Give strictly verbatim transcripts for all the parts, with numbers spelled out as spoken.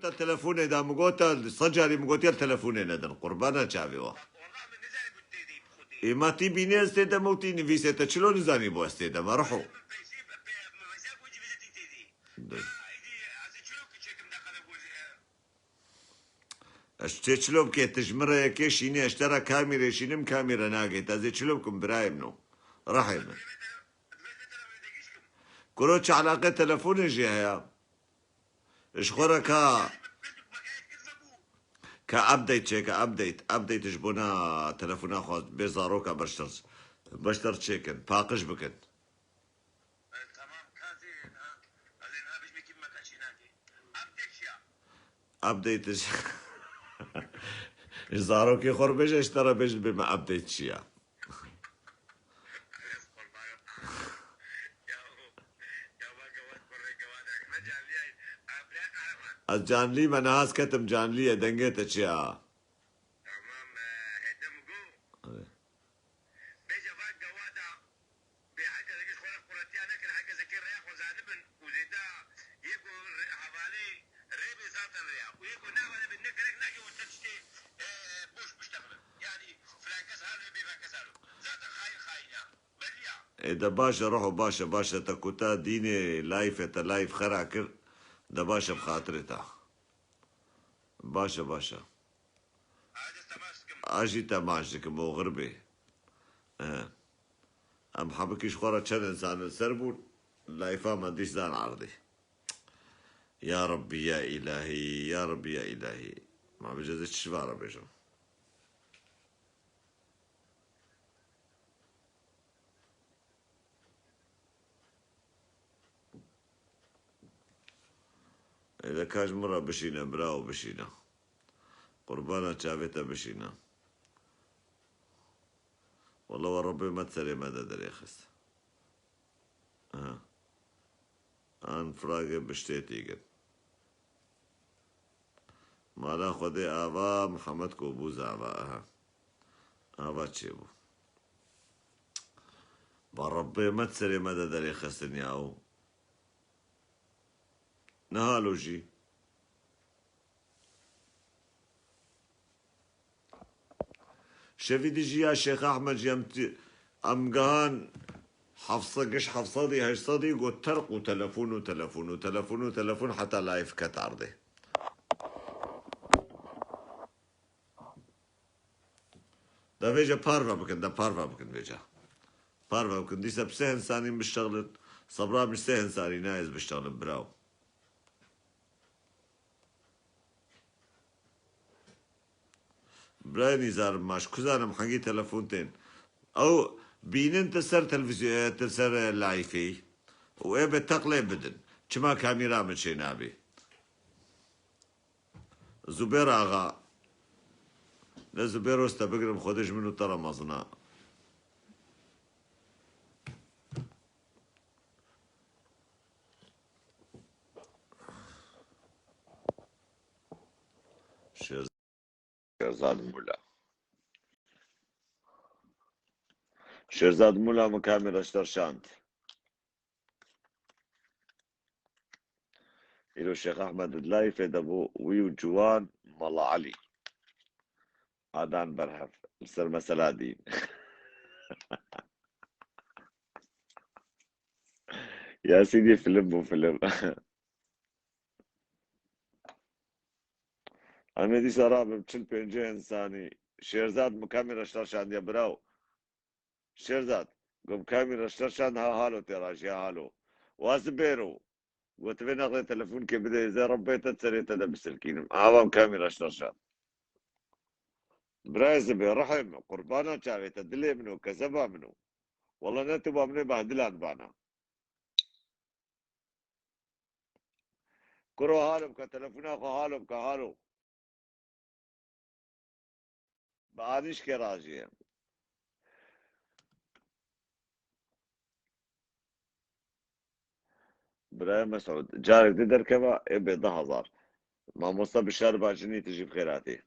Te telefonê da, min got, te sed carî min gotiye telefonê nedin. Qurbana çavê we. Ê, ma tî bînê ez tê de me û tî nivîsê te çilo nizanî bo ez tê de me, riho. Ez tê çilo bike, tu ji min re yekê şînî, ez te re kamîrê şînim, kamîre nagê. Ez ê çilo bikim birayê min o. Rihê min. Kuro çi eleqe telefonê jî heye? Ji xwe re ka, ka update çêke, update. Update ji bona telefona xwe bê zaroka beştir, beştir çêkin, paqij bikin. Update ji, ji zarokê xwe re bêje, ji te re bêjin bê me update çi ya. Ez canlî me, niha ez ketim canliyê, dengê te çi ya? Tamam, e, hêdî min got. Evet. Bêje va gawada bê heke zikê ji xwe re quretiya nekin, heke zikê rêya xwe zanibin û zêde yê ku re-, hevalê rê bê zaten rêya. Û yê ku ne hevalê bê ne gerek nake û te tiştê, e, boş biştexilin. Yanî filan kes halo, bê filan kes halo. Zaten xayîn xayîn e. Belî ya. Ê de baş e, roho baş e, baş e, te kuta dînê layfê te layf xera kir, de baş e bi xatirê te. Baş e, baş e. A jî temaş dikim, oxir bê. He. Em hebikî ji xwe re çend însan li ser bûn, layfa me dîs dan erdê. Ya Rabbî, ya Îlahî, ya Rabbî, ya Îlahî. Ma bêje ez ê çi ji van re bêjim? Ê de ka ji min re bişîne, birawo, bişîne. Qurbana çavê te bişîne. Wele we Rebbê me di serê me de derêxist. Aha. Anfrage bestätigen. Mala Xwedê ava, Mihemed ku bû zava, aha. Ava çêbû. Ba Rebbê me di serê me de derêxistin yaw. Niha lo jî. Şevî dijî ya Şêx Ehmed jî em ti-, em gihan heft sed, giş heft sedî, heşt sedî got terq û telefon û telefon û telefon û telefon heta layf ket erdê. De vêce parve bikin, de parve bikin vêce. Parve bikin. Dîsa bi sê însanî biştexilin. Sebra min sê însanî nayê ez biştexilin, birawo. Birayê nîzar maş, kuzanim hengî telefon tên. Ew bînin ti ser televîzyon, ti ser, e, layfê. Û ê bi teqlê bidin. Çima kamîra min çê nabî? Zubêr Axa. Ne Zubêr Osta bigirim, Xwedê ji min û te re mezin a. Şêr-, Şêrzad Mula. Şêrzad Mula min kamîra ji te re şand. Îro Şêx Ehmed di layfê de bû, wî û Ciwan Mala Elî. Adan berhev. Li ser mesela dîn. Ya sîdî film bû film. Em ê dîsa rabin çil pêncî însanî. Şêrzad min kamîra ji te re şandiye birawo. Şêrzad, got kamîra ji te re şand ha halo tê rajiya halo. Wa Zubêro. Got vê nexlê telefonkê bidê, ez ê Rebbê te serê te de bisilkînim. Ava min kamîra ji te re şand. Birayê Zubêr, rihê min, qurbana çavê te, dilê min o, kezeba min o. Wele ne tu ba min ê behdilan bana. Kuro halo bike, telefona xwe halo bike, halo. Bi anîşkê rajiye. Birayê Mesûd, carek di derkeva, ê bê du hezar. Mamosta Bişar Bacînî, tu jî bi xêr hatî.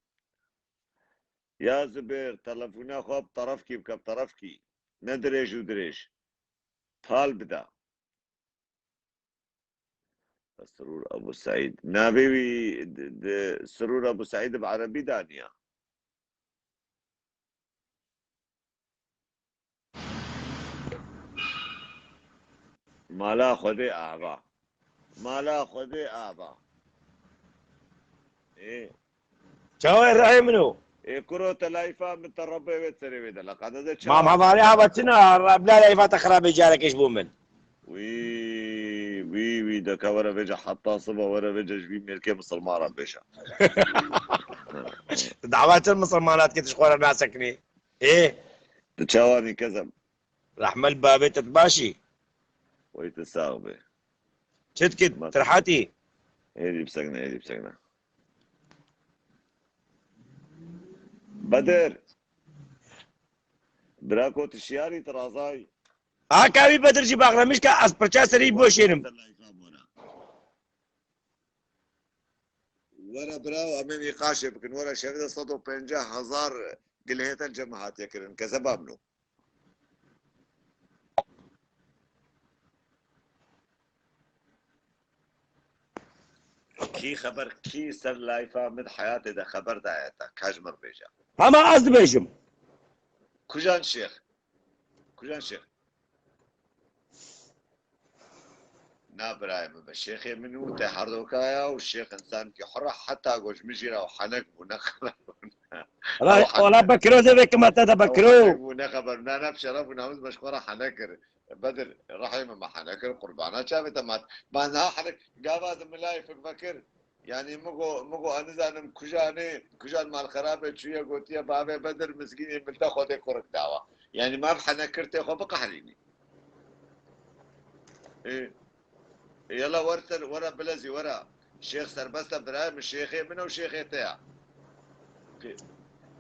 Ya Zubêr, telefona xwe bi terefkî bike, bi terefkî. Ne dirêj û dirêj. Tal bide. Sirûr Ebû Seîd. Navê wî di, di Sirûr Ebû Seîd bi erebî daniya. Mala Xwedê ava. Mala Xwedê ava. Ê. Çawa rehê min o? Ê kuro te layfa min te Rebbê wê serê wê de leqede de çawa? Mam hevalê hava çina, Rebla layfa te xirabê carekê ji bo min. Wî, wî, wî, deke were vêce heta siba were vêce ji vî mêrkê misilman re bêje. Dawa çi misilmanat ke tu ji xwe re nasekinî? Ê? Tu çawanî kezem? Rehme li bavê te, tu baş î? Wey tu sax bê. Çi dikit? Mas- Tirhatî? Hêdî bisekne, hêdî bisekne. Bedir. Bira ko tu şiyarî tu razayî. Aka wî Bedir jî baxremiş ke ez pirça serî boşênim. Were biraw, em ê nîqaşê bikin. Were şevê de sed û pêncî hezar gilhête cem hatiye kirin. Kezeba min o. Kî xeber, kî ser layfa min di heyatê de xeber daye te? Ka ji min bêje. Hema ez dibêjim. Kujan şêx? Kujan şêx? Na birayê min be. Şêxê min û te herdokaya û şêx insankî hura heta go ji min jî re ew henek bû, ne xeber bû. Ra-, Ew henek- ola Bekiro zê vê kimete de Ew Bekiro. henek bû, ne xeber. Na, na, bi şeref û namûs me ji xwe re henek kir. Bedir, rehê min me henek kir, qurbana çavê te mat. Ma niha henek, gava di milayê fik vekir. Yanî min got, min got, ez nizanim kujanê, kujan malxerabe çûye gotiye, bavê Bedir mizgînê min te Xwedê kurik dawa. Yanî ma bi hene kir tê xwe biqehrînî. Ê, yala wer ser, were bilezî, were. Şêx serbest e, birayê min, şêxê min e û şêxê te ye. Pê-,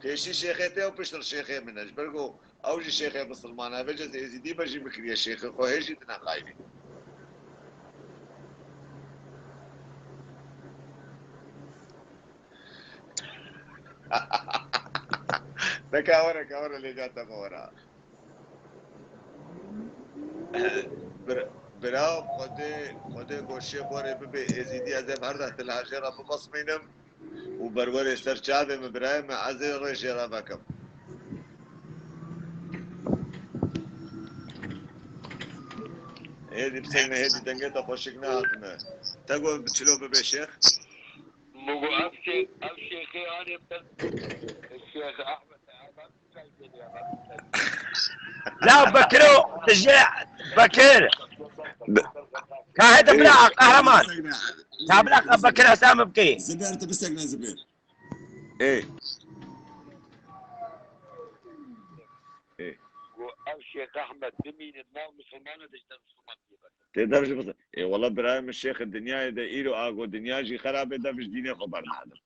pêşî şêxê te ye û piştre şêxê min e. Ji ber ku ew jî şêxê misilman e. Vêce ez êzîdî be jî bikiriye şêxê xwe, hê jî dineqayî. Neka were, ka were lê ca te me were. Bir-, bira, Xwedê, Xwedê goşê xwe rê bibe êzîdî, ez ê her de tilhajê re bimesmînim û berwerê ser çavê min, birayê min, ez ê rêjê re vekim. Hêdî bisekne, hêdî dengê te xweşik nehatine. Te got çilo bibe şêx? Min got, ev şêx, ev şêxê anê ber Şêx Ehmed, Ehmed çay geliyor, Ehmed çay. La Bekiro, dije Bekir. Ka hede bila Kahraman. Ta bila Bekir Hasan bibkê. Zibêr, tu bisekne Zibêr. Ê. Ê. Got, ev Şêx Ehmed bimîne, nav misilmana de ji te misilman diye. Tê dev ji bisin. Ê, wela birayê min şêxê dinyayê de îro ago dinya jî xerabe dev ji dînê xwe bernadin.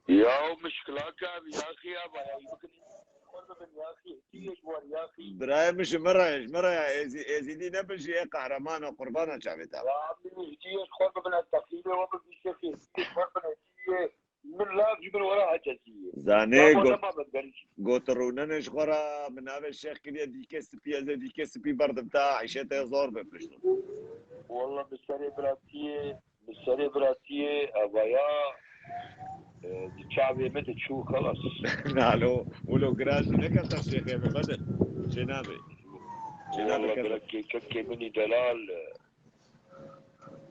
Ya mişkilaka bi yaxî ya, bayağı bikin. Xwe bibin yaxî, hitiye ji wan yaxî. Birayê min ji min re, ji min re ya, êzî-, êzîdî nebin jî ê qehreman e, qurbana çavê te. Ya min hitiye ji xwe bibin, ez teqlîdê we bibî şêxê, hitiye ji xwe bibin, hitiye. Min lav ji min were hecezî ye. Zanê Ya got, bana ben berî. Got rûnenê ji xwe re, min navê şêx kiriye dîkê spî, ez ê dîkê spî berdim ta, îşê te zor be pişt. Walla bi serê biratiyê, bi serê biratiyê, evaya, e, di çavê min de çû, xelas. Nalo, wilo giraj nekefta şêxê min, bedin. Çê nabe. Çê nabe Walla kefta. Bira kê-, kekê min î delal, e,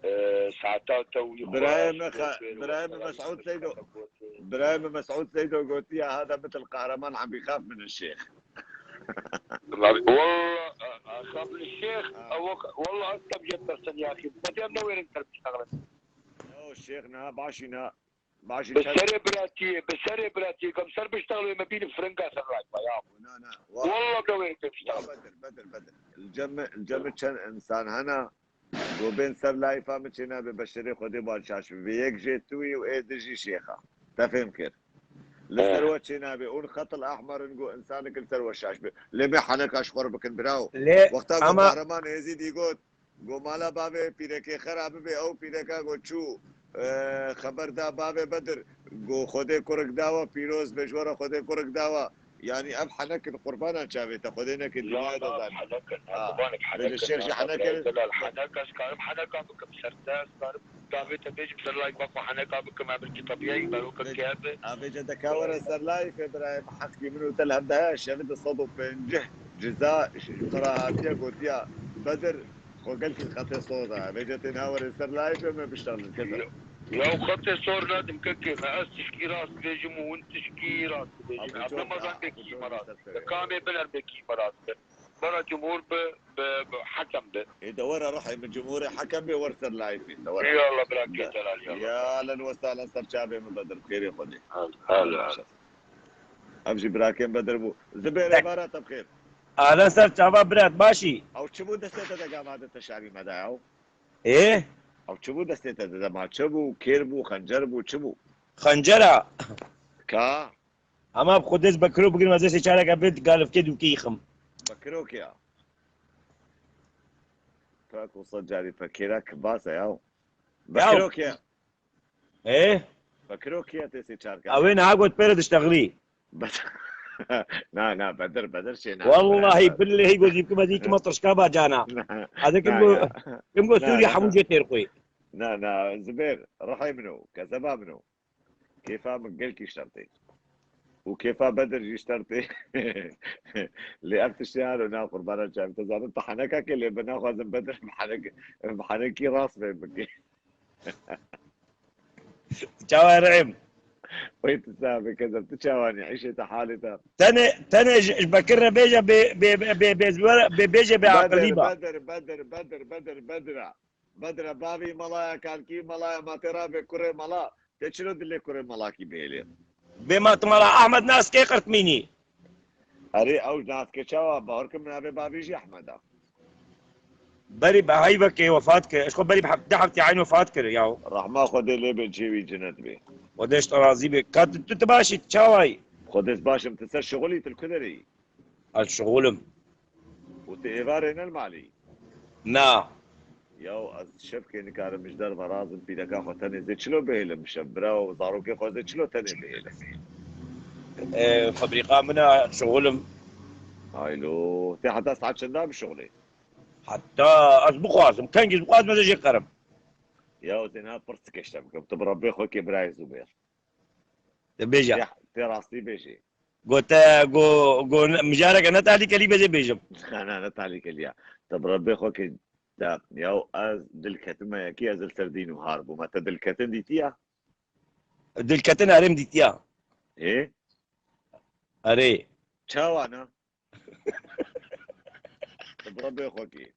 Ee, saeta te wî Birayê xweş, me xa-, goşê birayê me wexta Mesûd Seydo, goşê. Birayê me Mesûd Seydo gotiye, "Hada mitil qehreman, em bîxaf min şêx." Wallah, axaf min şêx, Ha. ew wek-, wallah, ez tebjet bersin yaxî. Bedem ne werin ter biştaxlin. Yo, şêx, niha başî, niha başî Bi çend serê biratiyê, bi serê biratiyê, gam ser biştaxlin, me bîni firinga ser raypa ya. Na, na, wa- Wallah, ne werin ter biştaxlin. Bedir, bedir, bedir. Cem, cem çend insan hena, Go bên ser layfa min çênabe beşerê Xwedê wan şaş bibe. Yek jê tu yî û ê di jî şêxa. Te fêm kir. Li ser Eh. we çênabe. Ûn xetil ehmer in, go însanik li ser we şaş be. Lê bê heneka ji xwe re bikin, birawo. Lê Wexta go ama Kahraman Êzîdî got, go mala bavê pîrekê xera bibe, ew pîreka go çû, e, xeber da bavê Bedir. Go Xwedê kurik dawa, pîroz be ji we re Xwedê kurik dawa. Yanî ev henekin qurbana çavê te, Xwedê neke Ya dinyaya da na, zanî. Henekin, Ha. Henekin, Bêje şêr jî Henekin, heneke. Delal, Heneka, ez karim Heneka bikim, ser te, ez karim. Davê te bêjim, ser like bak, Heneka bikim, ev ki tabiye, beroka Bêje, kebe. Ha, bêje de ka were ser live, birayê min, heqkî min û te li hev de heye, şevê de sed û pêncî ciza, qira hatiye gotiya, Bedir, xwe gelkî xetê sor da. Bêje tê na were ser live, me biştexlin, kete. Ya, ya xetê sor nadim, kekê me, ez tişkî rast bêjim û hûn tişkî rast bêjin. Abi, Abdullah çok Mazan rahat, bêkî çok me rast. Kamê biler bêkî me rast. Bana cumhur bi, bi, bi hekem bi. Ê, de were rihê min, cumhurê hekem bê, wer ser layî bî, de were. Yallah, bira kê delal, yallah. Ya, len westalen ser çavê min Bedir, xêrê Xwedê. Hal, hal, hal. Ev jî birakên Bedir bû. Zibêr, êvara te bi xêr. Ahlen ser çava birat, başî? Ew çi bû destê te de gava de te şavî me da ya? Ê? Ew çi bû destê te de dema? Çi bû? Kêr bû, xencer bû, çi bû? Xencera. Ka? Ama bi Xwedê ez Bekiro bigrim, ez ê sê çareke bê galivkê dûkê yixim. Bekiro kê ya? Pek wisa carî pekêra kibas e ya. Ya. Bekiro kê ya? Ê? Bekiro kê ya tê sê çareke? Ew ê niha got pêre diştexilî. Bed-, na, na, Bedir, Bedir şey na. Wallahî, billehî got yî kime dî kime tişka ba cana. Na, Hadi kim na, got, ya. Kim got Na, Sûrî ya, hemû na. Cê têr xwê. Na, na, Zibêr, rihê min o, kezeba min o. Kêfa min gelkî şertê. Û kêfa Bedir jî şertê. Lê ev tiştê alo na qurbana çavê te zanim. Tu heneka kê lê bi naxwazim Bedir bi henek-, bi henekî rast fêm bikê. Çawa rihê min? Wê tu sabe kezeb, tu çawanî, îşê te halê te. Tenê, tenê ji, ji Bekir re bêje bê, bê, bê, bê, bê, bê, bê, bêje bê Bedir, aqilî ba. Bedir, Bedir, Bedir, Bedir, Bedir a. Bedre, bavê malaya, kalkî malaya, ma tê rabê kurê mala. Te çilo dilê kurê malakî bêlê? Bê ma tu mala Ahmed nas kê qirtmînî? Erê, ew nas kê çawa? Bahar kim navê bavê jî Ahmed a. Berî bi heyvekê wefat kir. Eşko berî bi heft-, deh heftê eyn wefat kir ya. Rahma Xwedê lê bê, cê wî cinet bê. Xwedê ji te razî bê. Ka tu, tu, tu başî, tu çawayî? Xwedê ez baş im, tu ser şixulî, tu li ku derê yî? Ez şixul im. Û tu êvarê ne li malê yî? Na. Yaw, ez şevkê nikarim ji derve razim, pîreka xwe tenê zê çilo bihêlim, şev bira û zarokê xwe zê çilo tenê bihêlim? E, fabrîka min e, şixul im. Haylo, tê heta saet çenda bişixulê? Heta ez bixwazim, kengî bixwazim ez ê jê qerim. Yaw, zê niha pirsike ji te bikim, tu bi Rebbê xwe kê birayê Zubêr. De bêje. Tê, tê rastî bêjî. Go te, go, go ne-, mijareke ne talîkelî bêje bêjim. Na, na, ne talîkelî ya. Te bi Rebbê xwe ke te, yaw ez dilketime yekî, ez li ser dîn û har bûme. Te dilketin dîtiya? Dilketin erê min dîtiya. Ê? Erê. Çawa ne? Tu bi Rebbê xwe kî.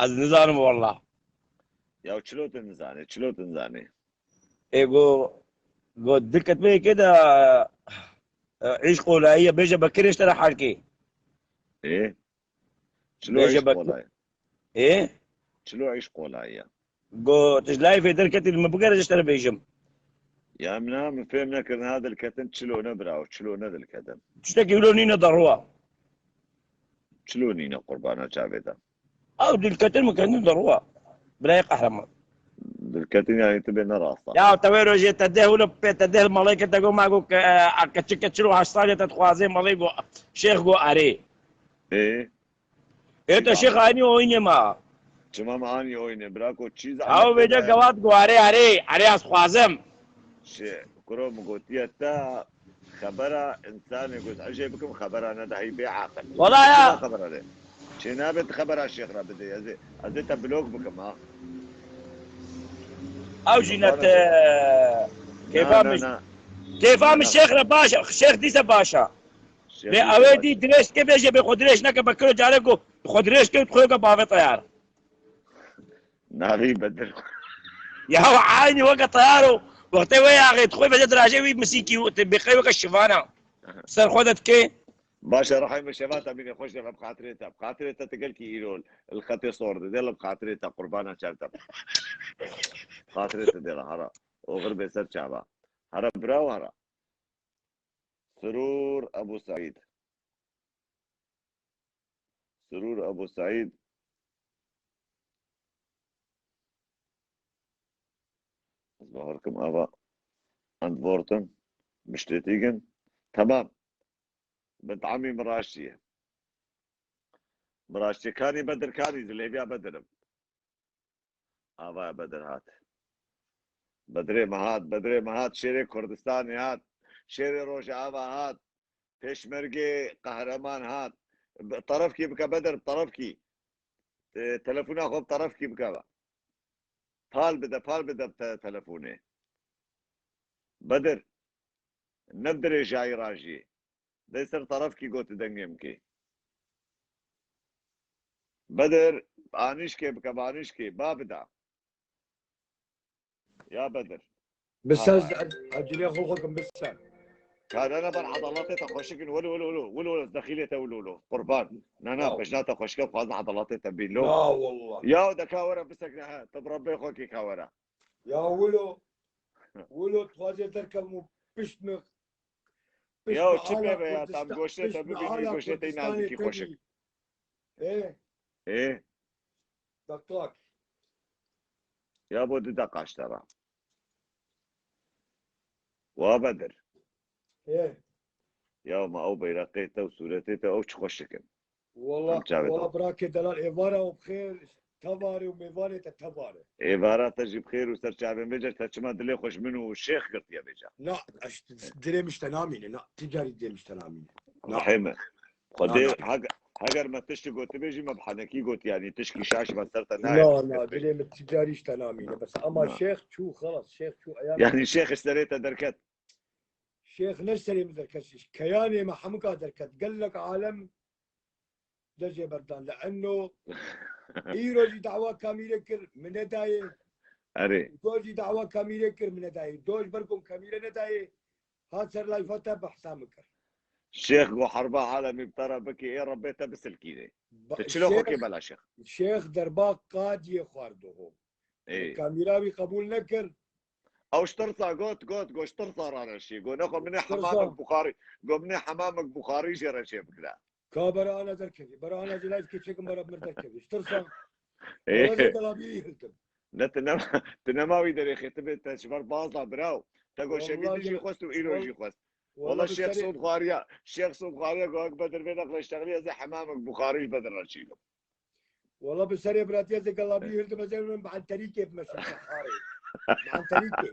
Ez nizanim walla. Ya çilo tu nizanî, çilo tu nizanî? Ê go, go dilketmeyekê de, e, îş qolayî ye, bêje Bekirê ji te re halkê. Ê? Çilo Bêje îş Bekir-, qolayî? Ê? Çilo îş qolayî ye? Go, tu ji layfê derketî, min bigere ji te re bêjim. Ya min, min fêm nekir, niha dilketin çilo ne birawo, çilo ne dilketin. Tiştekî wilo nîne derwa. Çilo nîne qurbana çavê te. Ew dilketin min kendin derwa. Birayê qehreman. Dilketin yani tu bê ne rasta. Ya te wê rojê te deh wilo pê te deh malê ke te go ma go ke, e, keçike çilo heşt salê te dixwazê malê go, şêx go erê. Ê? Ê te şêx anî oyînê ma. Çima me anî oyînê? Bira ko çîz Ew vêce gewat go, erê, erê, erê, ez xwazim. Şê, kuro min gotiye te xebera însanê ku ez ejê bikim xebera nede, hey bê aqil. Wala ya. Çima xebera de? Çê nabe tu xebera şêx re bidê. Ez ê, ez ê te blok bikim ha. Ew jî ne te. Kêfa min, kêfa min şêx re baş, şêx dîse baş a. Lê ew ê dî dirêj ke bêje bê xwe dirêj neke, Bekiro carek got, xwe dirêj ke, xwe ke bavê teyar. Navî Bedir. Ya eynî weke teyar o. Wextê wê axê, xwe bêje dirajê wî misîkî û te bêqey weke şivana. Ser xwe de dike. Baş e, rehê min şeva te bîne xweş de, bi xatirê te. Bi xatirê te, tu gelkî îro li xetê sor de, dê li bi xatirê te, qurbana çav te. Xatirê te dê re hera. Oxir bê ser çava. Hera birawo, hera. Surûr Ebû Seîd. Surûr Ebû Seîd. Ez bawer kim ava antworten, bestätigen. Tamam. Bint Amî Miraştî ye. Miraştî kanî Bedir kanî, zilêviya Bedir im. Avaya Bedir hat. Bedirê me hat, Bedirê me hat, şêrê Kurdistanê hat, şêrê Rojava hat, pêşmergê qehreman hat. Bi-, terefkî bike Bedir, terefkî. E, telefona xwe bi terefkî bike. Pal bide, pal bide bi te-, telefonê. Bedir, ne bi dirêjayî rajiyê. Dê ser terefkî gotî dengê min kê. Bedir, anîşkê bike, anîşkê, ba bida. Ya Bedir. Bi ser Ha. ez-, ez dilê xwe xwe kim bi ser. Ka ne, ne, ber edaletê te xweşik in, wilo, wilo, wilo, wilo, wilo, ez dexîlê te wilo, wilo. Qurban. Ne, ne, Ya. pejna te xweşik e, xwazin edaletê te bîn, lo. Na, wallah. Ya, de ka were bisekne, he, te bi Rebbê xwe kê ka were. Ya, wilo, wilo, dixwazê derkevim û pişt min, pişt Ya, min çi ala pê be ya, tam Kurdistan, goştê pişt te min bibînî, ala goştê te înan Kurdistanê dikî xweşik. tevî. Ê, Ê, dakika. Ya bo du deqa ji te re. Wa Bedir. Ê. Ya ma ew beyreqê te û sûretê te ew çi xweşik in. Wala, Em çavê wala te. Birakê delal, êvara û bixêr, tevare û mêvanê te tevare. Êvara te jî bixêr û ser çavên vêca te çima dilê xwe ji min û şêx girtiye vêca. Na, eş, dilê min ji te namîne, na, ti carî dilê min ji te namîne. Na. Rehê min. Xwedê Na, na. heg-, heger me tiştî gotibê jî me bi henekî got, yanî tişkî şaş me ser te nayê. Na, na, dilê min ti carî ji te namîne. Bes ama Na. şêx çû, xelas, şêx çû, eya Yanî şêx ji serê te derket. Şêx ne ji serê min derket, ji keyanê me hemika derket. Gelek alem dest jê berdan. Li enno îro jî dawa kamîrê kir, min nedayê. Erê. Do jî dawa kamîrê kir, min nedayê. Do ji ber ku min kamîre nedayê, hat ser layfa te behsa min kir. Şêx go herba alemî bi te re bikê, ê Rebbê te bisilkînê. Ba-, Tu çilo xwe Şêx, kê bela Şêx. Şêx derba qadiyê xwardo ho. Ê. Kamîra wî qebûl nekir. Ew ji tirsa got, got, got ji tirsa rareşî. Got nexwe min ê Tirsa. hemamik buxarî, got min ê hemamik buxarî jê re çê bikire. Ka bera ana derkevî. Bera ana jê layf keçekim bera mir derkevî. Ji tirsa. Ê. Bera jê delabî hildim. Ne, tu nema, tu nema wî derê xêtibê te ji ber bazda biraw. Te got şevî Wallahî din jî de-, xwest û îro wal-, jî xwest. wallahî Wala bi Şêx serê Sod xwariya, Şêx Sod xwariya got hek Bedir vê nexle ştexlî ez ê hemamik buxarî ji Bedir re çîlim. Wala bi serê biratî ez ê gelabî hildim, ez ê min bi enterîkê bimeşim, şexarê. Bi enterîkê.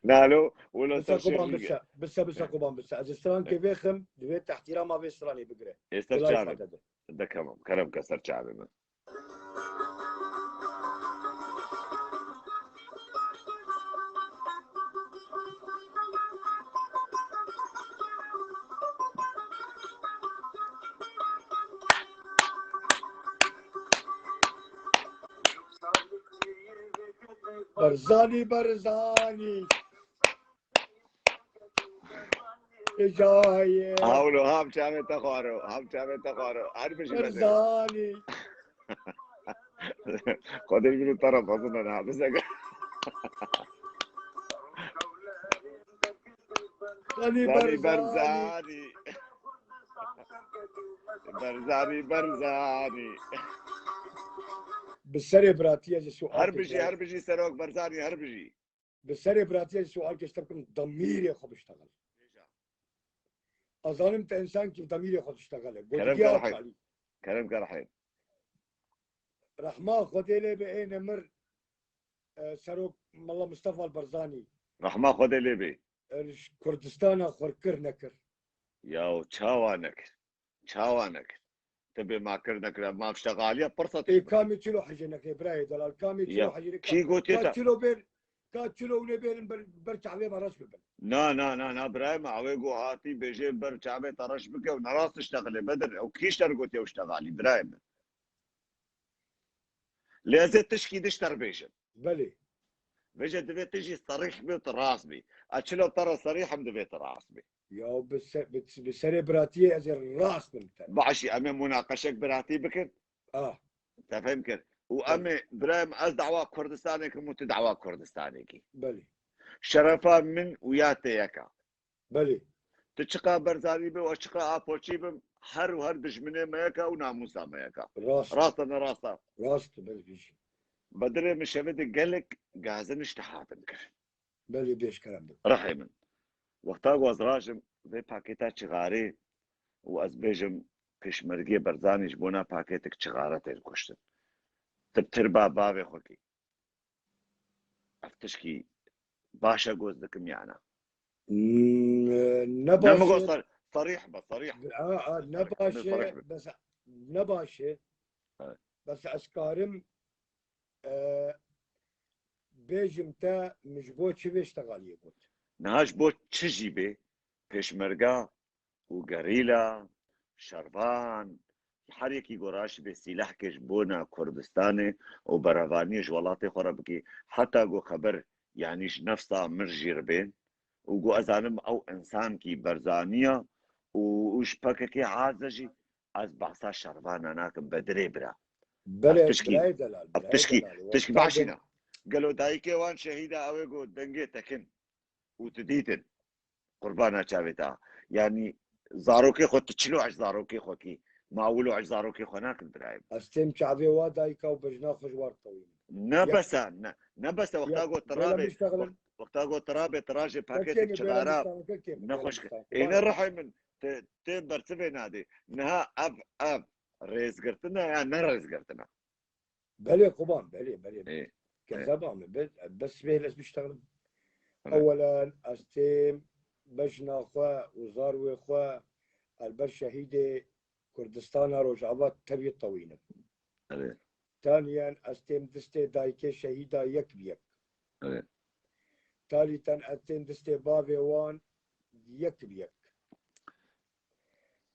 Nalo, wilo Bise ser Şêx Quban bise, bise, bise Quban bise. Ez ê strankê vêxim, divê te îhtîrama vê stranê bigire. Ê ser Bilay çavê. Fadede. De kemam, kerem ke ser çavê min. Barzanî, Barzanî. Cayê. Hawlo, ham çavê te xwaro, ham çavê te xwaro. Her bijî Bedir. Barzanî. Xwedê ji min û te re mezin e niha, bize ge- Zanî Zanî Barzanî. Barzanî. Barzanî, Barzanî. Bi serê biratiyê ji sual Her bijî, her bijî Serok Barzanî, her bijî. Bi serê biratiyê sual ke ji te bikim, demîrê xwe biştexil. Bêje. Ez zanim te însan kî demîrê xwe diştexile. Kerem Gotigiya kerehê. Çalî. Kerem kerehê. Rehma Xwedê lê be ê nemir, e, Serok Mela Mustafa Barzanî. Rehma Xwedê lê be. E, ji Kurdistana xwe kir nekir. Ya çawa nekir? Çawa nekir? Ti bê ma kir nekir, ma ştexaliya pirsa Ê, tişt. Kamê çilo hejê neke, birayê delal, kamê çilo Ya, hejê neke. Kî gotiye Ka te? Çilo ber, ka çilo hûn ê bêrin ber, ber çavê me reş bibin. Na, na, na, na, birayê me, ew ê go hatî bêjê ber çavê te reş bike û nerast tiştexilê Bedir. Ew kî ji te re gotiye ew ştexalî, birayê me? Lê ez ê tişkî dişt te re bêjim. Belê. Vêce divê tu jî serîh bî û tu rast bî. Ez çilo te re serîh im, divê tu rast bî. Ya bi se-, bi, bi serê biratiyê ez ê rast bim te. Başî, em ê munaqeşek biratî bikin. Ah. Te fêm kir. Û Belê. em ê, birayê min, ez dawa Kurdistanê kim û tu dawa Kurdistanê kî. Belê. Şerefa min û ya te yek e. Belê. Tu çiqa Berzanî be û ez çiqa Apoçî bim, her û her dijminê me yek e û namûsa me yek e. Rast. Rast e, ne rast e? Rast e, belê, bijî. Bedirê min şevê de gelek gazin ji te hatin kirin. Belê, bêj kerem bike. Rehê min. Wexta ku ez rajim vê pakêta çixarê û ez bêjim pêşmergê Berzanî ji bona pakêtek çixare tên kuştin. Ti bi tirba bavê xwe kî. Ev tişkî baş e, goz dikim yana. Ne Ne min got baş e. ser-, serîh be, serîh be. A, a, ne Serîh, baş ne serîh e, be. bes ne baş e. Evet. Bes ez karim e, bêjim te min ji bo çi vê ştegaliyê got. Niha ji bo çi jî bê, pêşmerga û gerîla, şervan, her yekî ku raşibê sîlehkê ji bona Kurdistanê û berevaniyê ji welatê xwe re bikî, heta ku xeber, yanî ji nefsa mir jî re bên û ku ez zanim ew însankî Berzanî ye û, û ji P K K aciz e jî, ez behsa şervana nakim, Bedirê bira. Belê, tişkî, birayê delal, Ev birayê tişkî, delal. tişkî Wexta baş got- nîne. Gelo dayikê wan şehîda ew ê ku dengê te kin û tu dîtin. Qurbana çavê te. Yanî zarokê xwe tu çilo ez zarokê xwe kî. Ma wilo ez zarokê xwe nakin birayê. Ez têm çavê wa dayika û bejna xwe ji war tewînim. Ne Yek- bes e, ne, ne bes e. Wexta Ya, got tu bela rabê, miştaxilin. wext-, wexta got tu rabê, tu rajê Kekê pakêtek mi çixara, bela miştaxilin, kekê mi ne bela xweş. miştaxilin. Ê ne rihê min, te, te bersivê nadê. Niha ev, ev rêzgirtin e ya ne rêzgirtin e? Belê quban, belê, belê. Ê, Kezeba me, be-, bes bê ez biştaxilin. Evet. Ewelen, ez têm bejna xwe û zarwê xwe el ber şehîdê Kurdistana Rojava tevî tewînim. evet. Taniyen ez têm distê dayikê şehîda yek bi yek. Evet. Talîten ez têm distê bavê wan yek bi yek.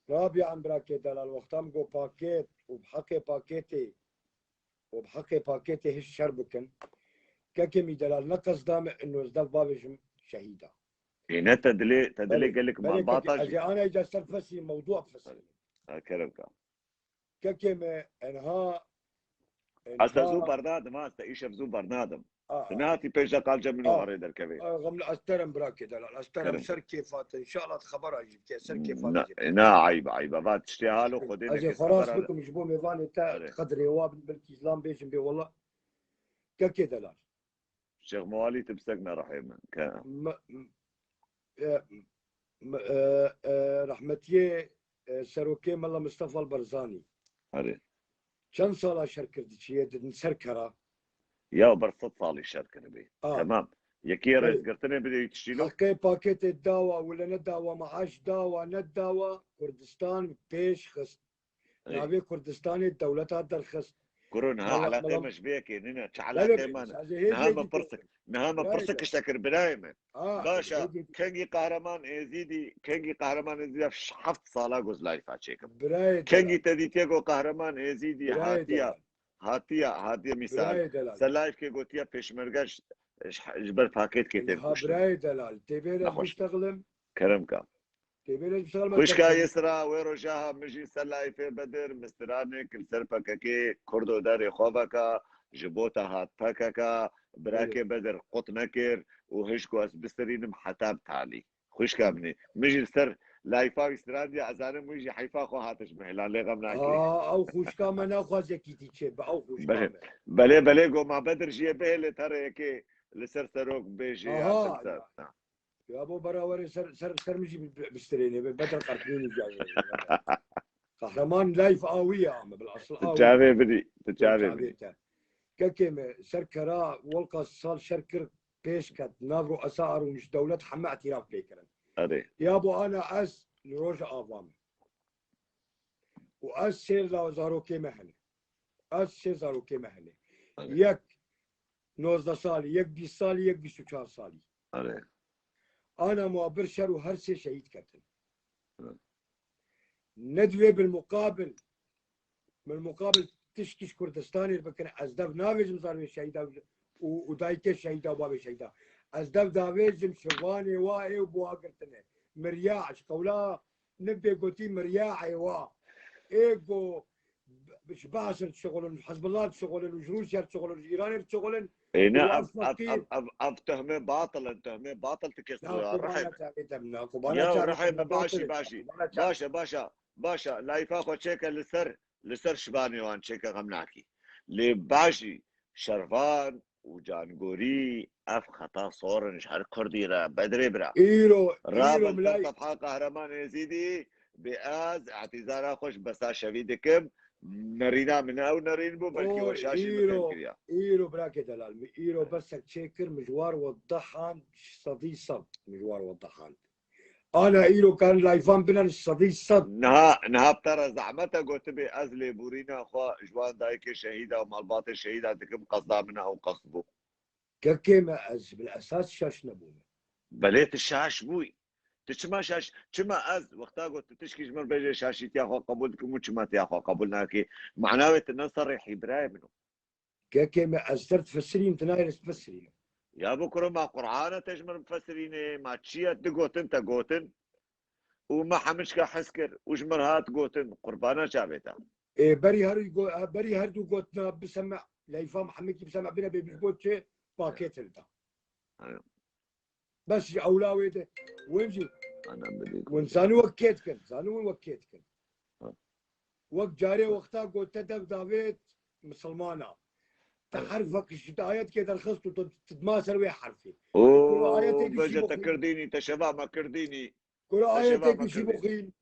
Rabiyan birakê delal, wexta min got pakêt û bi heqê pakêtê û bi heqê pakêtê hiş şer bikin. Kekê mî delal ne qesda me ino ez dev bavêjim şehîda. Ê ne te dilê, te dilê Belê, gelek belê malbata kekê, ez jî. ê ana îca ser fesî mewdûa bifesînim. Ha, kerem ka. Kekê me enha Ez te zû enha bernadim ha, ez te îşev zû bernadim. a, Tu nehatî pêş de qal cem min û a, herê derkevê. a, xemle ez terem birakê delal, ez terem Kerem. ser kêfa te, înşallah xeber a jî bike, ser Na, kêfa te jî. na, eyb, eyb. Va tiştê halo Xwedê Ez ê neke xwe rast xeber a. Bikim ji bo mêvanê te Erê. qedrê wa bin, belkî zilam bêjim bê wela. Kekê delal. Şêx Mewalî, tu bi sek ne rehê min. Ke. Me-, m-, e, m-, e, e, rehmetiyê, e, serokê Mela Mistefa Barzanî. Erê. Çend sala şer kir diçiye, didin ser kera. Ya ber sed salî şer kiribî. A. Tamam. Yekî Belê. Rêzgirtinê bidê tişîlo. Heqê pakêtê dawa, wile nedawa, maaş dawa, nedawa, Kurdistan pêş xist. Ey. Navê Kurdistanê dewleta derxist. Kuro niha Mela-, eleqê mela-, me ji vê yekê nîne. Çi Belê eleqê be, me ne? ez ê hê Niha dê me dî- pirsik, niha me Belê pirsik be. kişte kir birayê min. Ha, Baş e, ez ê dê- kengî Qahraman Êzîdî, kengî Qahraman Êzîdî ev ş-, heft sala goz layfa çêkim. Birayê Kengî delal. Te dîtiye ku Qahraman Êzîdî Birayê hatiye, delal. hatiye, hatiye mîsal. Birayê delal. Se layfkê gotiye pêşmerge ji, ji, ji ber pakêtkê tên Ha, kuştin. Birayê delal. Tê bê re Nexweş. biştexlim. Kerem ka. Tê bê re biştexlim. Xwişka yê sira wê roja ha min jî ser layfê Bedir, mistiranê kir ser P K K, Kurdo derê xwe veka, ji bo te hat P K K, birakê Bedir qut nekir û hişko ez biserînim heta bi talî. Xwişka min ê. Min jî li ser layfa wî strandiye, ez zanim wî jî heyfa xwe hatiş mihêlan, lê xem nakê. Aa, ew xwişka me naxwaz yekîtî çê, bi ew xwişka Belê, me. belê, belê, go ma Bedir jiyê bihêlê te re yekê li ser serok bêjê ya Aha, ser ser. ya. Ya bo berawerê ser, ser, ser min jî bi-, bi-, bistirênê, bi-, Bedir Qertînî jî. Qehreman layf a wî ya me, bil asıl Tu a wî. çavê bidî, tu Çavê çavê bidî. te. Kekê me, ser kera welqa sal şer kir, pêş ket, nav ro esa arûn ji dewlet heme îtiraf pê kirin. Erê. Ya bo ana ez li Rojava me. Û ez sê la-, zarokê me hene. Ez sê zarokê me hene. Erê. Yek nozdeh salî, yek bîst salî, yek bîst û çar salî. Erê. Ana muhabir şer û her sê şehîd ketin. Hı. Ne divê bil muqabil, bil muqabil tiştî ji Kurdistanê bikin. Ez dev navêjim zarvê şehîda û, û dayikê şehîda û bavê şehîda. Ez dev davêjim şivanê wa ê û buha girtine. Mirya, ji qewla nibê gotî mirya ê wa. Ê go ji Baasir dişixulin, ji Hizbullah dişixulin û ji Rûsya dişixulin, ji Îranê dişixulin. Ê ne, Û ev, ez ev, fekîr. Ev, ev tuhmê batil in, tuhmê batil tu kes Na, tu ya qurban rihê e min. çavê te min, na, qurban e Ya çavê rihê te min, min, başî, batil e, başî. qurban e çavê. Başe, başe, başe. Layfa xwe çêke li ser, li ser şivanê wan çêke, xem nakî. Lê başî şervan, û cangorî ev xeta sor in ji her kurdî re, Bedrê bira. Îro, îro Rabin ser milay. sefha Qehreman Êzîdî, bi ez îtîzara xwe ji besa şevî dikim. Nerîna min ew nerîn bû, belkî O, we şaşî min îro, fêm kiriya. îro brakê delal. Mi îro besek çêkir, mi ji war we dehand, sedî sed mi ji war we dehand. Ana îro kan layfan binan sedî sed. Niha, niha bi te re zehmet e, gotibê ez lêborîna xwe ji wan dayikê şehîda û malbatê şehîda dikim, qesda min ew qesd bû. Kekê me ez bil esas şaş nebûme. Belê tu şaş bûyî. Tu çima şaş, çima ez wexta got tu tişkî ji min bêje şaşîtiya xwe qebûl dikim û çima tiya xwe qebûl nakî? Mana wê tu ne serîhî birayê min. Kekê me ez ser difesirînim, tu nayê ez difesirînim. Ya bo kuro ma Qur'an e te ji min bifesirînê, ma çi ye, tu gotin te gotin û me hemî çika hez kir û ji min hat gotin, qurbana çavê te. Ê, berî her go-, berî her du gotina biseme, leyfa Mihemedî biseme bine bê bi got çi pakêt hilda. Aynen. Bes ji ewla wê de, wên jî, Anam bidî. wên zanî wek kê dikin, zanî wên wek kê dikin. Ha. Wek carê wexta gote dev davêt misilmana. Te herfek ji ayet kê derxist û tu, tu dima ser wê herfê. Oo, Ayetê dişî bêje te bixwîn. Kirdînî, te şeva me Kirdînî. Kuro Te şeva ayetê me dişî Kirdînî. bixwîn.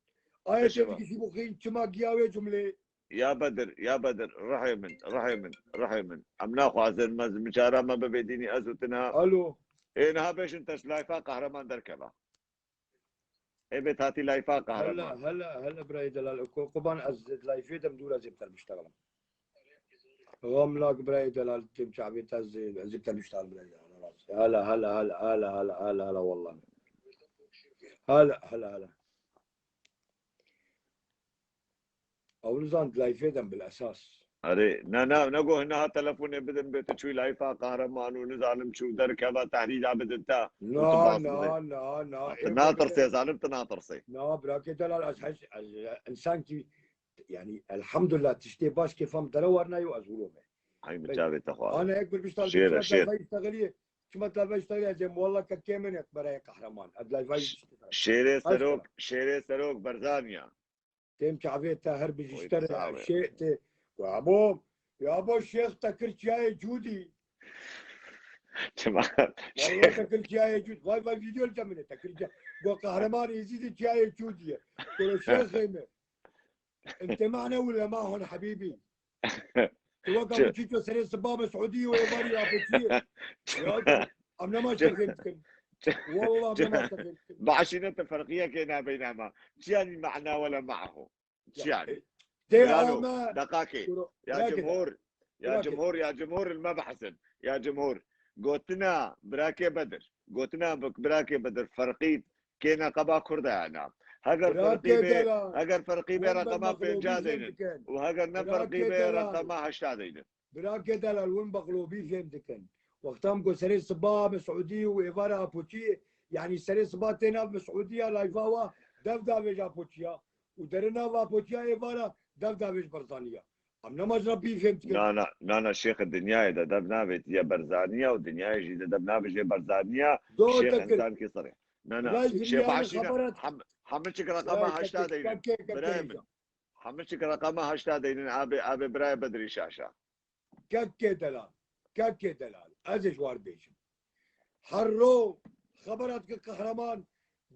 Te şeva. Ayetê dişî bixwîn. Çima giya wê cumlê? Ya Bedir, ya Bedir, rihê min, rihê min, rihê min. Em naxwazin, me ji micara me bibe dînî ez û tina. Alo. Ê niha bêjin te ji layfa Qehreman derkeva. Ê bê tatî layfa Qehreman. Hele, hele, hele birayê delal. Ku-, Kuban ez layfê dem dûr ez ê bi te biştexelim. Gamlak birayê delal, tim çavê te ez ê, ez ê bi te biştexelim birayê delal. Hele, hele, hele, hele, hele, hele, hele, wallah. Hele, hele, hele. Ew nizan layfê dem bil esas. Erê, ne, ne, ne go hina telefonê bidin bê tu çûyî layfa Qehreman û nizanim çû derkeva tehrîda bidin te. Na, na, na, na. Tu natirsê, zalim tu natirsê. Na, birakê delal ez hez, ez, insan ki, yani, elhamdulillah, tiştê baş kêfam dere warnayo ez wilo me. Hay min çavê te xwar. Ana ek bir biştal Şêr e, biştal şêr. Layfa iştexeliye. Çima layfa iştexeliye, ez ê walla kekê min ek berayê Qehreman. Ez layfa iştexelim. Şêrê Aşkera. serok, şêrê serok Berzaniya. Tem çavê te her bijî Oy, ji te re sağ ol. şê te. Ya bo, ya bo şêx te kir çiyayê Cûdî. Çima? Vallahi te kir çiyayê Cûdî. Vay vay video li te min e, te kir çiyayê. Go Qehreman Êzîdî çiyayê Cûdî ye. Kuro şêxê me. Ente mane wile ma hon hebîbî. Tu weka Çi? Çiço serê siba Mesûdî û êvarî Apoçiyê. Ya, em nema şêxê dikin. Wallah em nema şêxê dikin. Başîne te ferqiyekê nabeyna ma. Çi yanî ma'na wele ma'hu? Çi yanî? Tê Birano, ama deqakê. Kuro, Ya birakê cumhur, ya birakê. Cumhur, ya cumhur il me behsin. Ya cumhur. Gotina birakê Bedir. Gotina bik-, birakê Bedir ferqî kêne qeba Kurda yana. Heger Birakê ferqî bê, delal. heger ferqî bê Hembe reqema mexlûbî pênca fêm deynin. dikin. Û heger ne Birakê ferqî bê delal. reqema heşta deynin. Birakê delal, win bexlobî fêm dikin. Wexta em ku serê siba Mesûdî û êvara Apoçiyê, yanî serê siba tê nav Mesûdiya layfa wa dev davêj Apoçiya û dere nav Apoçiya êvara dev davêj Berzaniya. Em nema ji Rebbî fêm dikin. Na, na, na, na, şêx dinyayê de dev navêtiye Berzaniya û dinyayê jî de dev navêje Berzaniya. Do Şêx tekir. Însan kî sirê. Na, na, Lay şêx dinyayê başîne, xeberat. hem, hemî çik Lay reqema heşta tekir, deynin. kekê, kekê Birayê min. hêja. Hemî çik reqema heşta deynin, abê, abê birayê Bedrî Şaşa. Kekê delal. Kekê delal. Ez ê ji war bêjim. Her ro xebera dike Qehreman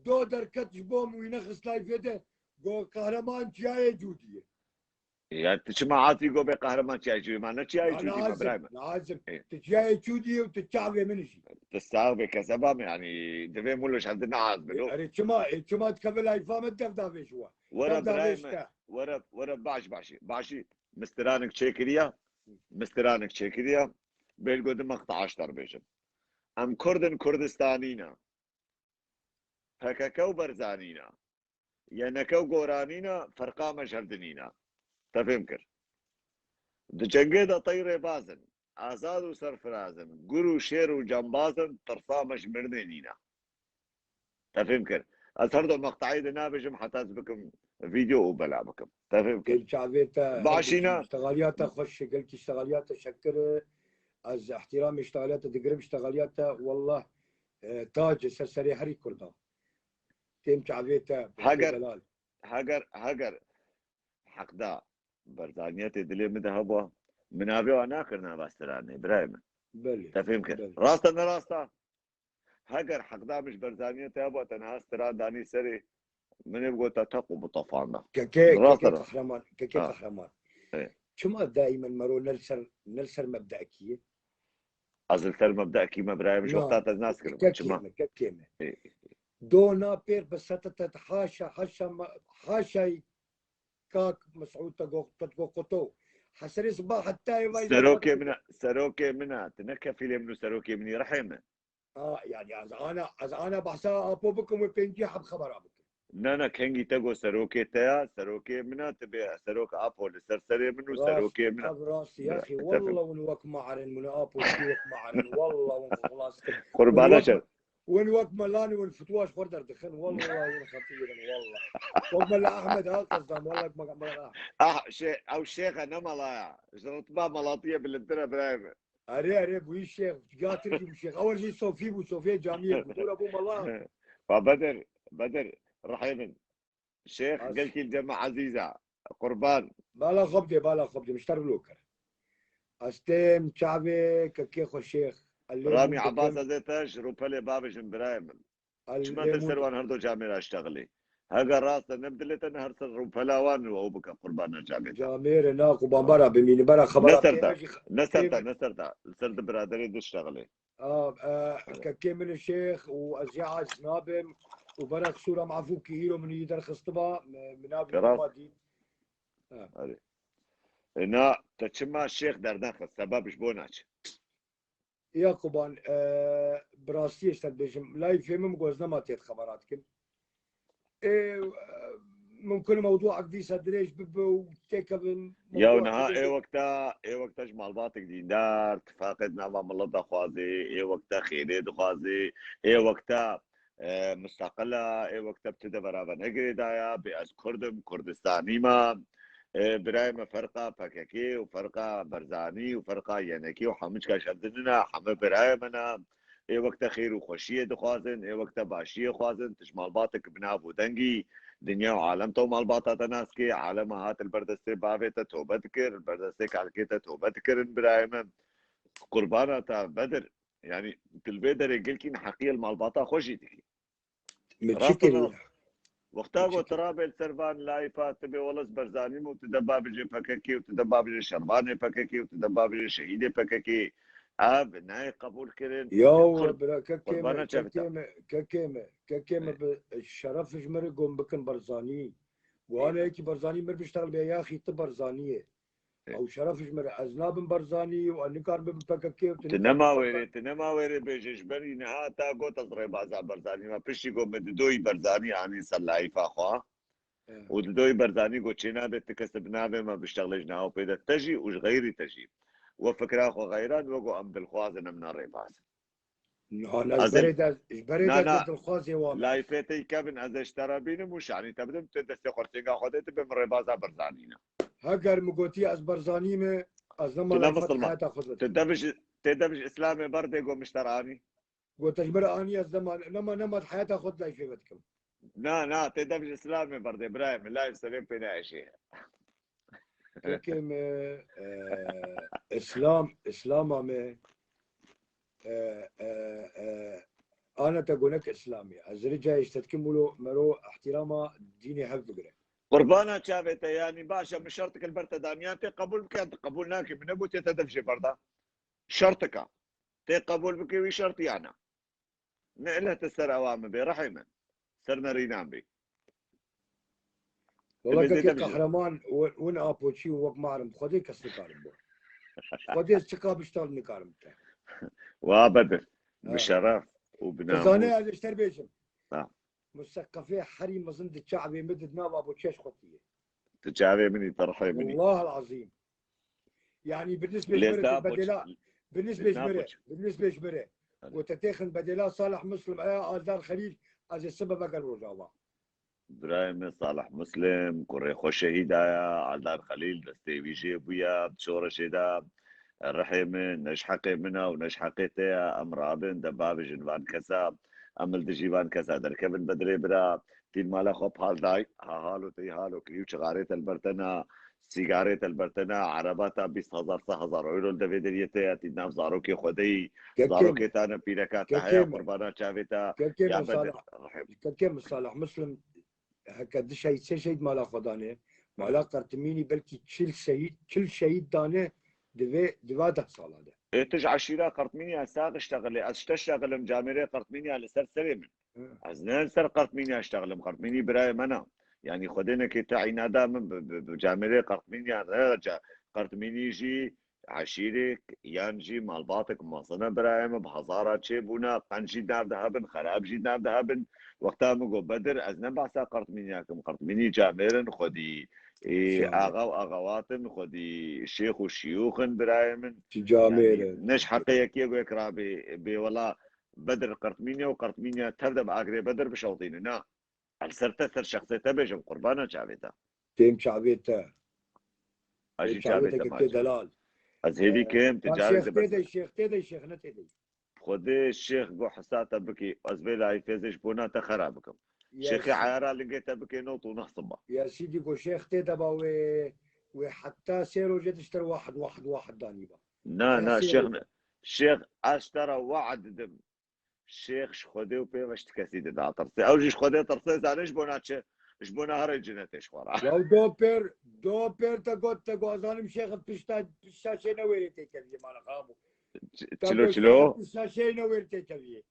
do derket ji bo min wî nexist layfê de. Go Qehreman çiyayê Cûdî ye. Ya tu çima hatî go bê Qehreman çiyayê Cûdî? Ma ne çiyayê Ya Cûdî me Nazim, birayê min. Nazim. E. Tu çiyayê Cûdî ye û tu çavê min jî. Tu sax bê kezeba min, yanî divê mulo ji hev di neaz bin o. Erê çima, e, çima dikeve layfa me dev davêj wa. Were Dev davêj birayê min, te. Were, were baş başî. Başî mistiranik çêkiriya. Mistiranik çêkiriya. Bêl go di meqtaş derbêjim. Em Kurdin Kurdistanî ne. P K K û Berzanî ne. Y N K û Goranî ne, ferqa me ji hev di nîne. Te fêm kir. Di cengê de teyrê baz in, azad û serfiraz in, gur û şêr û cembaz in, tirsa me ji mirinê nîne. Te fêm kir. Ez her du meqtayê de nabêjim heta ez bikim vîdeo û bela bikim. Te fêm kir. Gel çavê te, Başîne. Her iştexaliya te xweş, gelkî iştexaliya te şekir e. Ez îhtîramê iştexaliya te digirim, iştexaliya te wallah, e, tac e ser serê herî Kurda. Têm çavê te, Heger- delal. Heger, heger heqda Berzaniyetê dilê min de hebû, min navê wan nakir nava stranê, birayê min. Belê. Te fêm kir. Belê. Rast e, ne rast e? Heger heqdar min ji Berzaniyê te hebû, te niha stran danî serê min ê bigota teq û bitefanda. Kekê, Rast kekê e, rast. Qehreman, kekê Ha. Qehreman. Evet. Çima daîmen mero ne li ser, ne li ser mebdekî ye? Ez li ser mebdekî me birayê min ji Na, wexta te ez nas kirim. Kekê Çima? me, kekê me. Ê. Dona pêr bi setete haşa, haşa, ma- haşay kak Mesûd te go, te go quto. Heserê siba heta ê vay Serokê min e, serokê min e. Tu ne kefîlê min û serokê min î, rihê min. Ha, yani ez ana, ez ana behsa Apo bikim û pêncî heb xebera bikim. Na, na, kengî te got serokê te ya, serokê min e, tu bê serok Apo li ser serê min û Rast, serokê min e. ev rast, yaxî, Bira, walla win wek marin, win Apo çi wek marin, walla win xelas kir. Qurbana Win çev. wek, win wek melan, win fitwa ji xwe derdixin, walla win xetîrin, walla. Wek mela Ahmed ha qesdan, walla wek mela Ahmed. Ah, şey, ew şêx e ne mela ya. Ji ritba melatiyê bilindtir e birayê min. Erê, erê, bûyî şêx, ga Tirkî bû şêx. Ew jî sofî bû, sofiyê camiyê bû. Dûra bû mela. Fa Bedir, Bedir, rihê min. Şêx Baş. Gelkî Cema Ezîza. Qurban. Bala xwe bidê, bala xwe bidê, mişter vilo kir. Ez têm çavê kekê xwe şêx. Elê Ramî min Abbas dikim. Ez ê te ji rûpelê bavêjim birayê min. Elê Çima te li min ser wan her do camêra ştexilî? Heger rast e, ne bi dilê te ne her ser rûpela wan û ew bike qurbana camê te. Camêre na quban bara bimîni, bara Ne xebera ser pê te, me jî ne ser te, pê me- ne ser te. Li ser di biraderê diştexilê. A, e, kekê min şêx û ez jî aciz nabim û bera qisûra mafû ki îro min yî derxistiba, min, min nabî Rast. ma dît. Ha. Erê. E, na, te çima şêx dernexist? Sebeb ji bo naçe? Ya quban, e, bi rastiyê ji te dibêjim, layîfê min got ez nema tê xebera dikim. Ê, e, mumkin e mewduak dîsa dirêj bibe û têkevin Ya mewduak niha dirêj ê bibe. wexta, ê wexta ji malbatek dîndar, tifaqê di nava milet de xwazê, ê wexta xêrê dixwazê, ê wexta, e, mustaqil e, ê wexta bi tu de berava negirêdaya, bê ez Kurd im, Kurdistanî me, e, birayê me ferqa P K K û ferqa Barzanî û ferqa Y N K û hemû çika şevdinina, hemû birayê me ne. Ê wek te xêr û xweşiyê dixwazin, ê wek te başiyê xwazin, tu ji malbatek bi nav û dengî, dinya û alem te û malbata te nas kê, alema hat li ber destê bavê te tobe dikir, li ber destê kalkê te tobe dikirin, birayê min. Qurbana te Bedir, yanî tu li vê derê gelkî neheqiyê li malbata xwe jî dikî. Min çi Rast kirî? û rast. Wexta Min çi got tu kirî? rabê li ser van layfa, tu bê wele ez Berzanî me û tu de bavêjê P K K û tu de bavêjê şervanê P K K û tu de bavêjê şehîdê P K K. Ev nayê qebûl kirin. Ya Kurd, kekê me, qurbana çav te. Kekê me, kekê me, kekê me Ê. Bi şeref ji min re gom bikin Barzanî. Wana yekî Barzanî mir biştexil bê yaxî tu Barzanî ye. Ê. Ew şeref ji min re. Ez nabim Barzanî û ez nikarim bibim P K K û tu Tu nikarim nema P K K. Wêrê, tu nema Wêrê bêje ji ber wî niha ta got ez rêbaza Berzanî me. Piştî got min Didoyî Berzanî anî ser layfa xwe. Ê. Û Didoyî Berzanî got çê nabe tu kes bi navê me biştexilê ji navê pê de te jî û ji xeyrî te jî. We fikra xwe xeyran, we got em dilxwaz in, em ne rêbaz in. Na, na, Ez ji berê de, ji berê na, de na. Dilxwazê wan. Layfê te kevin ez ê ji te re bînim û şanî te bidim, tu destê xwe li tênga xwe de, tu bê min rêbaza Berzanî ne. Heger min gotî ez Berzanî me, ez nema Tu ne layfa misilman. Heyata xwe de. Tu dev ji, tê dev ji Îslamê berdê got min ji te re anî. Got ez ji min re anî ez nema, nema, nema Heyata xwe de layfê vedikim. Na, na, tê dev ji Îslamê berdê, birayê min, layf serê pê neeşê. Peki me, e, Îslam, Îslama me, e, e, e, ana te gonek Îslamî. Ez ricayê ji te dikim wilo mero ihtirama dînê hev bigire. Qurbana çavê te, yanî baş e, min şertik li ber te daniya, tê qebûl bike, tê qebûl nake, min negot tê te dev jê berda. Şertika. Tê qebûl bike wî şertiyana. Ne ile te ser ewa min bê, rehê min. Ser nerînan bê. Wala Ebe kekê zêde bijî. Qehreman, win, win Apoçî û wek marim, Xwedê kes nikarim bo. Xwedê ez çiqa biştal nikarim te. Wa Bedir. Ha. Bi şeref û bi Tu zanê namûs. ez ji te re bêjim. Ha. Museqefê herî mezin di çavê min di nav Apoçiya ji xwe tîye. Tu çavê min î, tu rihê min î. Wallahil azîm. Yani bi nisbê ji Lê min re ta tu bedela, Apoçi-, bi nisbê ji na min re, Apoçi-, bi nisbê ji min re. Hani. Got te têxin bedela Salih Muslim, eya Aldar Xelîl, ez ê sibe veger Rojava. Birayê min Salih Muslim, kurê xwe şehîd aya, Aldar Xelîl destê wî jê bûye, bi şoreşê de rihê min, ne ji heqê min e û ne ji heqê te ye, em rabin, de bavêjin van kesa, em li dijî van kesa derkevin Bedrê bira, tîn mala xwe pal day, ha halo tey halo kirî û çixarê te li ber te na, Sîgarê te li ber te ne, ereba te bîst hezar, sed hezar euro li devê deriyê te ye, tî nav zarokê xwe de yî, zarokê te ne, pîreka te heye, qurbana çavê te. Kekê me Salih, kekê me Salih Muslim, heke di şehîd, sê şehîd mala xwe dane, mala Qertimînî belkî çil şehîd, çil şehîd dane di vê, di va deh sala de. Ê, tu ji eşîra Qertimînî, ez sax iştexilê, ez işte ştexilim, camêrê Qertimînî ya li ser serê min. Ez ne li ser Qertmînî ya ştexlim, Qertmînî birayê me ne. Yanî Xwedê neke te înada min bi, bi, bi camêrê Qertmînî ya ne, ca-, Qertmînî jî eşîrek yan jî malbatek mezin e birayê min, bi hezara çêbûne, qenc jî nav de hebin, xerab jî nav de hebin. Wexta min got Bedir, ez ne behsa Qertmînî ya kim, Qertmînî camêr in xwedî, ê, axa û axewat in xwedî, şêx û şiyûx in birayê min. Yanî ne ji heqê yekê got yek rabê, bê wela Bedir Qertmînî û Qertmînî ya tev de bi agrê Bedir bişewtînin, na. Ez ser te, ser şexsê te bêjim, qurbana çavê te. Têm çavê te. Ez jî çavê te, kekê delal. Ez hêvî kêm, tu carê şêx tê de, şêx tê de, şêx ne tê de. Xwedê şêx go hisa te bikî, ez vê layîfê zê ji bona te xera bikim. Şêxê eyara lingê te bikê not û neh siba. Ya sîdî go şêx tê de ba wê, wê heta sê roje dişter wahid, wahid, wahid danî ba. Na, na, şêx ne. Şêx, ez te re we'd didim. Şêx ji Xwedê û pê ve ji ti kesî dinatirse. Ew jî ji Xwedê tirse, zane ji bona çi? Ji bona herê cinetê ji xwe re. Ya do pêr, do pêr te got, te got, zanim şêx pişta, pişta şê ne wêrê têkeviyê, mala xabû. Çilo, çilo? Pişta şê ne wêrê têkeviyê.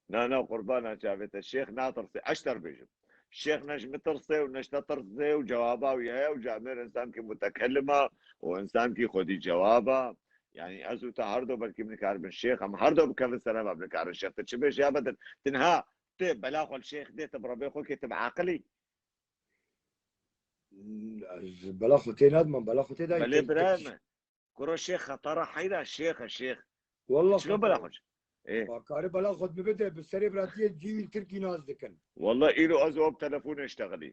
Na, na, qurbana çavê te. Şêx natirse. Ez ji te re bêjim. Şêx ne ji min tirse û ne ji te tirse û cewaba wî heye û camêr însankî mutekelima û însankî xwedî cewaba. Yanî ez û te her do belkî min nikaribin şêx, em her do bikevin ser hev, em nikarin şêx. Tu çi bêjî ya Bedir? Tu niha tu bela xwe li şêx dê, tu bi Rebê xwe kê, tu bi aqilî? Ez bela xwe tê nadim, bela xwe tê dayî. Belê birayê min. Kuro şêx xetara heyra şêx e şêx. Wallah çilo bela xwe. Ê. Bakarê bela xwe mi bide, bi serê biratiyê cîl Tirkî nas dikin. Wallah îro ez û ew telefonê iştexilî.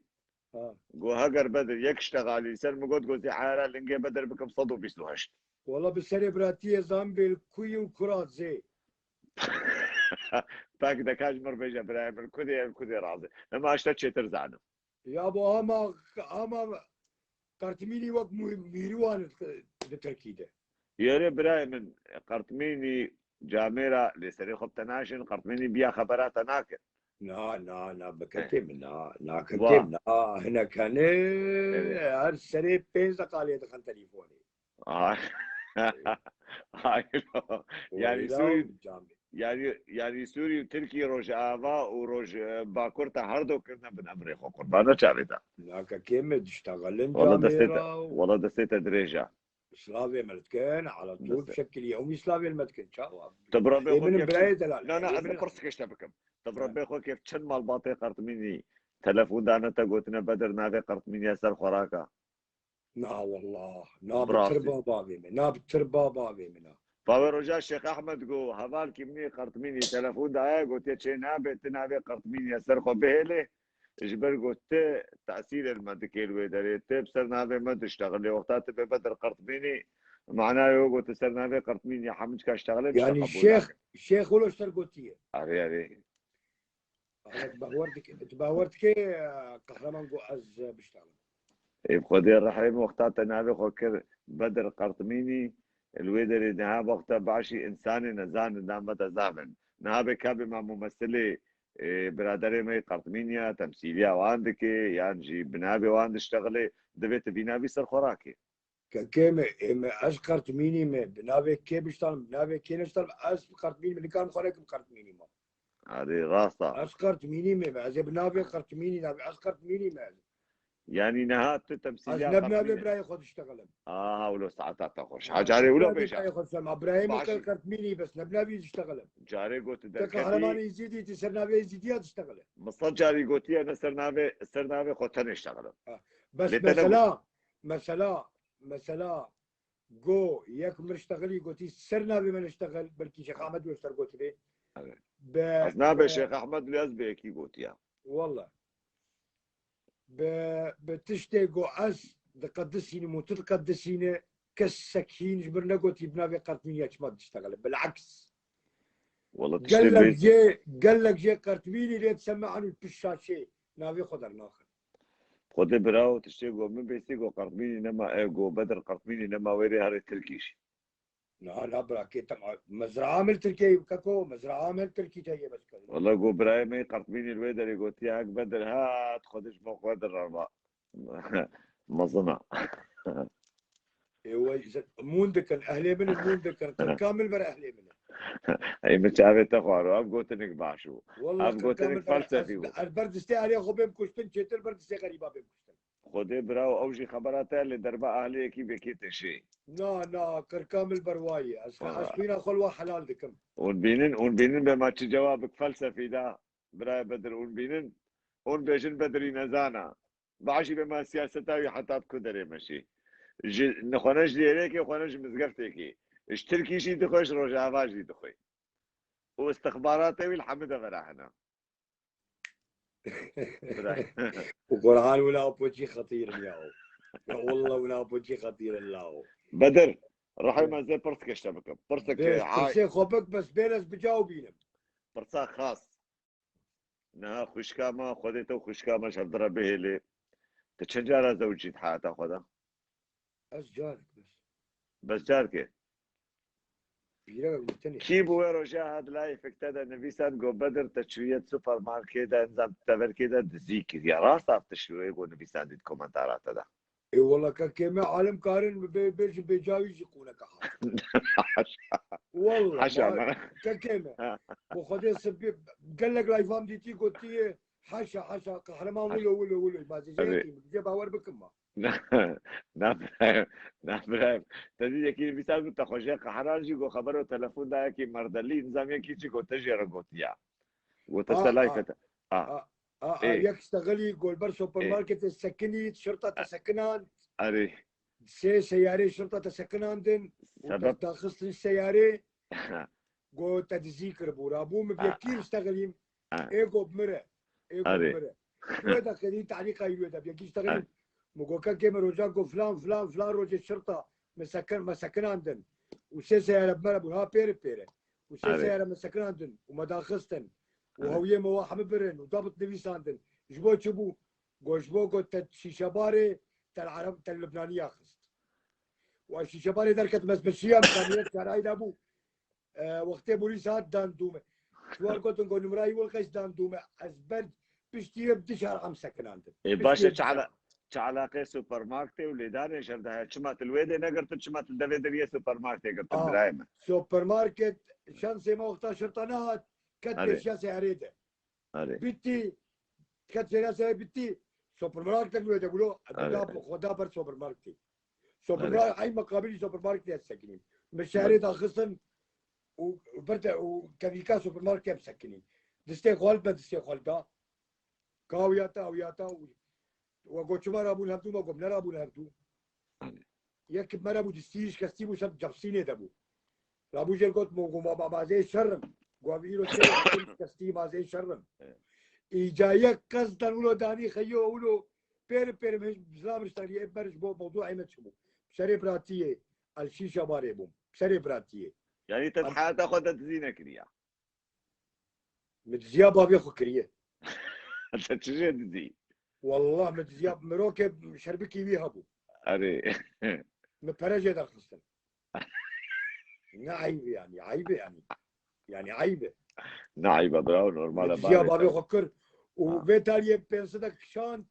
Ha. Go heger Bedir yek iştexalî ser mi got, go zê eyara lingê Bedir bikim sed û bîst û heşt. Wallah bi serê biratiyê zan bêl kuyî û kura zê. Pek deka ji mir bêje birayê min, kudê em kudê razê. Ema işte çêtir zanim. Ya bo ama, ama Qertmînî wek mû-, mîrû wan di Tirkî de. Yerê birayê min, Qertmînî camêra lê serê xwe bi te naşin, Qertmînî biya xebera te nakin. Na, na, na, bi kekê min, na, na, kekê min, na, hinek hene, her serê pênc deqa lê dixin telîfonê. Ay. Ay, yanî Sûrî, yanî, yanî Sûrî û Tirkî Rojava û Roj, e, Bakur te her do kirine bin emrê xwe, qurbana çavê te. Na kekê me diştexilin camêra. Wala destê te, wala destê te dirêj e. Slavê me dikin, ala tu şekilî ew mî slavê me dikin, çawa? Te bi Rebê xwe kêf çend, na, na, ez ê pirsik ji te bikim. Te bi Rebê xwe kêf çend malbatê Qertmînî telefon dane te gotine Bedir navê Qertmînî ya ser xwe rake. Na wallah, na bi tirba bavê min, na bi tirba bavê min, na. Pawê roja Şêx Ehmed got, hevalkî min ê Qertmînî telefon daye, gotiye çê nabe, tu navê Qertmînî ya ser xwe bihêlê, ji ber got tu tesîrê li me dikê li wê derê, tu bi ser navê me diştexilê, wexta tu bê Bedir Qertmînî, manayê wê got tu ser navê Qertmînî ya hemû çika ştexilê, yanî şêx, şêx wilo ji te gotiye. Erê, erê. Ana, tu bawer dike, tu bawer dike, e, Qehreman got ez, e, biştalim. Ê bi Xwedê rehê min wexta te navê xwe kir Bedir Qertmînî, li wê derê niha wexta başî însanê nezanin name te zaf in. Niha bê kabê me mumesilê, e, biraderê me yê Qertmînî ya, temsîliya wan dike, yan jî bi navê wan diştexilê, divê tu vî navî ser xwe rakê. Kekê me, ê me, ez Qertmînî me, bi navê kê biştanim, bi navê kê niştanim, ez Qertmînî me, nikarim xwe nekim Qertmînî me. Erê, rast e. Ez Qertmînî me, ez ê bi navê Qertmînî navê, ez Qertmînî me. Yanî niha tu temsîliya Qertmînî. Ez ne bi navê birayê xwe diştexilim. Aha, wilo saeta te xweş. Ha, carê wilo bêje. Birayê xwe diştexilim. Birayê min Qertmînî bes, ne bi navî diştexilim. Carê got derketî. Te Qehremanê Êzîdî, tu ser navê Êzîdiya diştexilim. Min sed carî gotiye, ne ser navê, ser navê xwe tenê iştexile. Ha. Bes mesela, mesela, mesela, Go, yek mir iştexilî gotî, ser navê me niştexil, belkî Şêx Ahmed wê ser gotibê. Evet. Ez navê Şêx Ahmed li ez bê yekî gotiya. Walla. Bi, bi tiştê go ez diqedisînim û tu diqedisîne, kesek hîn ji mir negotî bi navê Qertmîniya çima diştexile. Bileks. Walla tiştê gelek bê- jê, gelek jê Qertmînî lê disemehin û pişt şaşê navê xwe dernaxin. Xwedê birawo tiştê go min bêstî go qertmînî nema, e, go Bedir qertmînî nema wêrê herê Tirkî jî. Na, na, bira, kê tema, mezra amel Tirkiye, keko, mezra amel Tirkiye ye bes kare. Wala go birayê me qertmînî li wê derê gotiye, hek Bedir hat, Xwedê ji bo Bedir reva. Mezina. Ê, we, ze-, mûn dikin, ehlê min in, mûn dikin. Qirka min ber ehlê min in. Ey, min çavê te xwaro, ev gotinik baş bû. Wallah, ev qirka gotinik min ber, felsefî bû. Ez ber distê ehlê xwe bêm kuştin, çêtir ber distê xerîba bêm kuştin. Xwedê birawo, ew jî xebera te lê derba ahliyekî bêkê te şê. Na, na, qirka min ber wayê. Ez, aha, ez xwîna xwe li we helal dikim. Hûn bînin, hûn bînin be ma çi cewabik felsefî da, birayê Bedir, hûn bînin, hûn bêjin Bedirî nezana. Baş jî be ma siyaseta wî heta bi ku derê meşî. Ji, ne xwe ne ji lêrêkê, xwe ne ji mizgeftekê. Ji Tirkî jî dixwe, ji Rojava jî dixwe. Û istixbaratê wî li hemû devera hene. Bira. Û Qur'an wina apo çi xetîr in ya. Ya wallah wina apo çi xetîr in la. Bedir, rehê me zê pirs keşte bikim. Pirsek, bê, ay, pirsê xwe bik, bes bêr ez bi caw bînim. Pirsa xas. Niha xwişka me, Xwedê te û xwişka me ji hev re bihêlê. Te çend cara zewicî di heyata xwe de? Ez carek bes. Bes carkê? Pîrek min tenê. Kî bi wê roja hat layîfek te de nivîsand go Bedir te çûye di supermarkê de, nizam teverkê de dizî kiriye. Rast a tişt wê go nivîsandî di komentara te de? Ê wala kekê me alim karin bê, bê ji bêcawî jî qûneke hat. Haşa. Wala, haşa ma, me. Kekê me. Ha. Bi Xwedê sibê gelek layvan dîtî gotiye, haşa, haşa, qehreman wilo, wilo, wilo. Ma zê, evet, jê bawer bikim ma. Na, na, na, bira. Te dî yekî nivîsand bû, te xwe jê qehran jî got, xebero telefon da yekî merdelî, nizam yekî çi got, te jê re gotiya. Got, te, a, te layfê te. A. A, a, a, ê, yek ştexilî go li ber, ê, supermarketê sekinî, şirta te sekinan. Erê. Sê seyarê şirta te sekinandin. Û sebep? Te daxistin seyarê. Go te dizî kiribû. Rabû min bi, ha, yekî ştexilîm. Ha. Ê go bimire. Ê go, erê, bimire. Wê de xedî talîqa yê wê de bi yekî ştexilîm. Ha. Min go kekê min roja go filan, filan, filan rojê şirta me sekin, me sekinandin. Û sê seyare bi me re bûn. Ha pêre pêre. Û sê, erê, seyare me sekinandin. Û me daxistin. Û, erê, hewiyê me wa hemî birin. Û dabit nivîsandin. Ji bo çi bû? Go ji bo go te şîşebarê te li Ereb, te li Libnaniya xist. Û ez şîşebarê derket, me meşiya, me kamiyet karayî de bû. E, wextê polîs hat dan dû me. Ji wan gotin ku nimrayî wil qeys dan dû me. Ez ber piştî wê bi du şer em sekinandin. Ê, piştî baş e, wê çi ala-, çi alaqê supermarketê û lêdanê ji hev de heye? Çima tu li wê dê negirtin, çima tu li devê deriyê supermarketê girtin, a, birayê me? Supermarket, şansê me wexta şirta nehat, ket, erê, pêşiya seyarê de. Erê. Bittî. Ket seyara seyarê bittî. Supermarket wê de gulo. Erê. Da, xwe da ber supermarketê. Supermarket, erê, ay mekabilî supermarketê ez sekinîm. Me şehrê daxistin û ber de û kevîka supermarketê em sekinîm. Distê xwe li me distê xwe da. Ka ew ya te, ew ya te û we got çima rabûn hevdû, me got nerabûn hevdû. Yek me re bû distî, şikestî bû, ser cebsînê de bû. Rabû jê got, mo, go ma, ma, ma zê şer im. Go ev îro çê şikestî, ma zê şer im. Evet. Îca yek qesden wilo danî xeyo wilo pêr pêr min zilam riştarî ê ber ji bo mewdû eyme çi bû. Serê biratiyê, el şîşe barê bûm. Serê biratiyê. Yani te di heyata xwe de dizî nekiriya? Min diziya bavê xwe kiriye. Te çi jê dizî? Wallah min diziya mirokê şerbikî wî hebû. Erê. Min pere jê derxistin. Ne eyb e yani, eyb e yani. Yani eyb e. Ne eyb e, bravo, normal e. Min diziya bavê xwe kir. Û vê tariyê pênc sed kişand,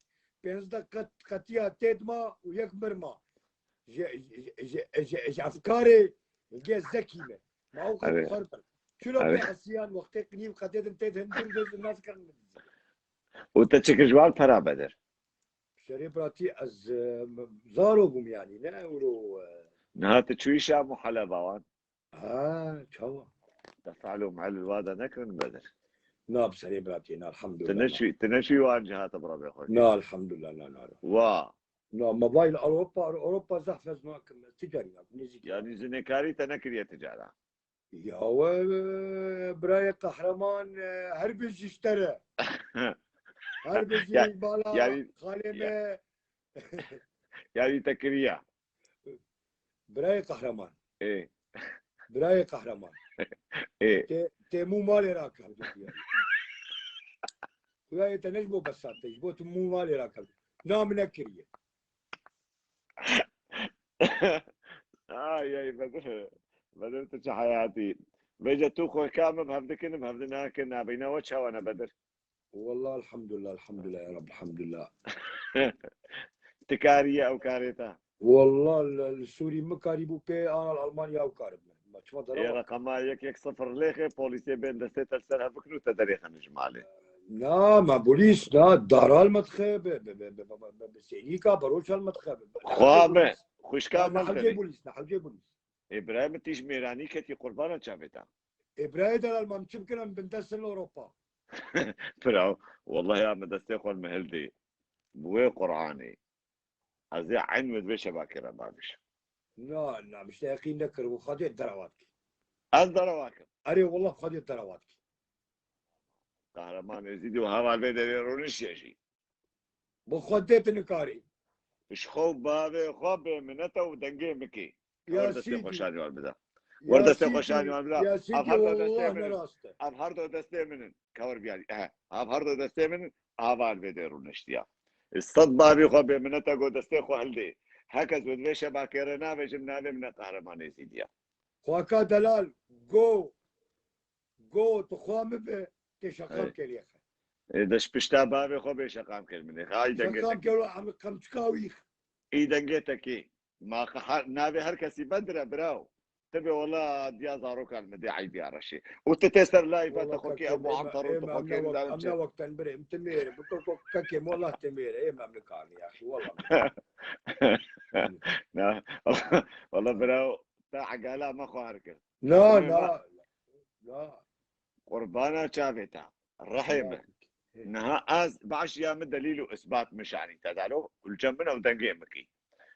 pênc sed qet, qetiya tê dima û yek mir ma. Ji, ji, ji, ji, ji efkarê Hilgê zekî me. Ma ew qet, erê, xwer bin. Çilo, erê, pê hesiyan wextê qinîv qetê din tê di hundir de nas kirin min dizî. Û te çi kir ji wan pera Bedir? Serê biratî ez, e, zaro bûm yanî, ne ewro, e. Niha tu çûyî Şam û Heleba wan? Ha, çawa? Te fe'l û me'l wa de nekirin Bedir? Na, bi serê biratî, na, elhamdulillah, na. Tu neçûyî, tu neçûyî wan cihata bi rebê xwe? Na, elhamdulillah, na, na, na. Wa. Na, me bayî li Ewropa, Ewropa zehf ez nakim, ez ticarî nakim, nêzîkî. Yanî zinêkarî te nekiriye ti cara? Ya we, birayê qehreman, e, her bijî ji te re. Her bijî, ya, bala, yanî, xalê, ya, me. Yanî te kiriye. Birayê qehreman. Ê. Birayê qehreman. Ê. Tê, tê mû malê rakevdû ya. Xwedayê te ne ji bo besat te, ji bo tu mû malê rakevdû. Na min nekiriye. Ay ay Bedir. Bedir tu çi heyatî. Vêce tu xwe ka min bi hev dikin, bi hev dinakin, nabîna we çawa ne Bedir? Wallah elhamdulillah, elhamdulillah ya Rabbi, elhamdulillah. Tu kariye ew karê te? Wallah li, li Sûrî min karîbû pê, ana li Almanya ew karibû. Ma çima Ê derewa? Reqema yek yek sifir lêxê, polîsê bên destê te li ser hev bikin û te derêxin ji malê. Na, ma polîs, na, daral me dixe, bi, bi, bi, bi, bi, bi, bi sênîka, beroşal me dixe, bi, bi, Xwa nehewcê me, polîs. xwişka Na, me nehewcê dixe. Polîs, nehewcê polîs. Ê birayê min tîj mêranî ketî qurbana çavê te. Ê birayê delal, ma min çi bikin, em bin destin li Ewropa. Biraw, wallahi ya min destê xwe li min hildê. Bi wê Qur'anê. Ez ê eyn wê di vê şebakê re bavêjim. Na, na, min ji te yeqîn nekir, bi Xwedê derewa dikî. Ez derewa kim. Erê, wallah Xwedê derewa dikî. Qehreman Êzîdî û heval vê derê rûniştiye jî. Bi Xwedê tu nikarî. Ji xwe û bavê xwe bê minete û dengê min kê. Ya Wer destê Sîdî. Xweşanî wan bida. Ya Wer destê Sîdî, Xweşanî wan bida. ya Ev Sîdî, her do destê wallah min ne in. rast e. Ev her do destê min in. Ka wer biyarî. Ehe. Ev her do destê min in. Ava li vê dê rûniştiya. Sed bavê xwe bê minete go destê xwe hildê. Heke ez wê di vê şebakê re navêjim, navê min e Qehreman Êzîdiya. Xwaka delal, go, go, tu xwa min be, tê şeqam Hey. Kelê xe. Ê, de ji pişta bavê xwe bê şeqam Kelê min ê. Ay dengê Şeqam te. Kelê, em qemçika wî. Ê dengê te kê. Ma her, navê her kesî Bedir e, biraw. Tibê wala diya zarokan min dê eybiya reşê. Û tu tê ser layî te xwe kê Ebu Antar û tu xwe kê Em ne darim çê. Wexten birê, em ti mêr, bi tu kekê mola ti mêr, ê mem nikarî ya, wala. Na, wala biraw, te egala me xwar kir. Na, Tibê na, ma- na. Qurbana çavê te. Rehê min. Niha ez, baş ya min delîl û isbat min şanî te dalo, û li cem min ew dengê min kî.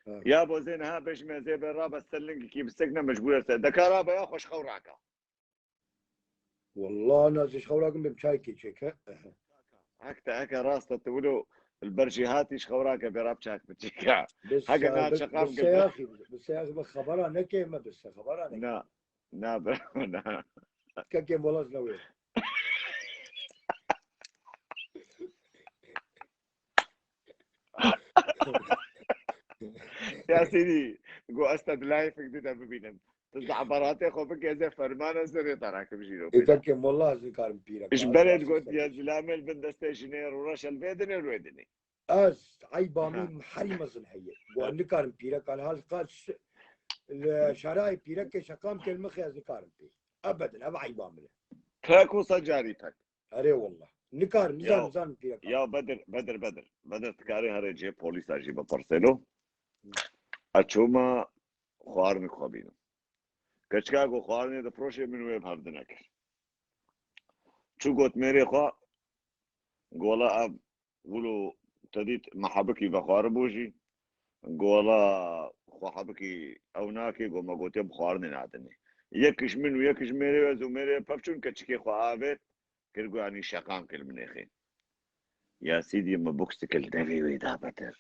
Ha. Ya bo zê niha bêj me zê be rabe ser lingikî bi sek ne mecbûr e ser. Deka rabe ya xweş xew raka. Wallah na, ez ji xew rakim bim çayekê çêke. Hek te, heke rast e, tu wilo li ber jêhatî ji xew rake bê rab çak biçêka. Bi Heke se-, na bi, çeqam bi kir. seyaxî, bi seyaxî, bi xebera nekê me, bi se xebera nekê. Na, na, birawo, na. Kekê mola ez newê. Ya Sîdî, go ez te di layfek di de bibînim. Tu zehberatê xwe bike, ez ê fermana zirê te rakim jîro. Ê kekê mola ez nikarim pîrek. Ji berê digot ya zilamê li bin destê jinê rûreş el vê dinê, wê dinê. Ez eyba min herî mezin heye. Go ez nikarim pîrek, ez hal qas li şerayê pîrekê şeqam Kelê min xe ez nikarim pê. Ebedin, ev eyba min e. Pek wisa carî pek. Erê wallah. Nikarim, nizanim, Ya, nizanim pîrek. Ya Bedir, Bedir, Bedir. Bedir, tu karê herê cihê polîsa jî bipirsêlo. Ez çûma xwarinê xwe bînim. Keçika ku xwarinê difiroşê, min wê bi hev dinekir. Çû got mêrê xwe, gola ev wilo te dît me hebikî vexwaribû jî. Gola xwe hebikî ew nakê, go me gotiye bi xwarinê nadinê. Yek ji min û yek ji mêrê, ez û mêrê pevçûn keçikê xwe avêt, kir, got, "Yanî şeqam kir min êxê." Ya Sîdî, min buksik li devê wê da Bedir.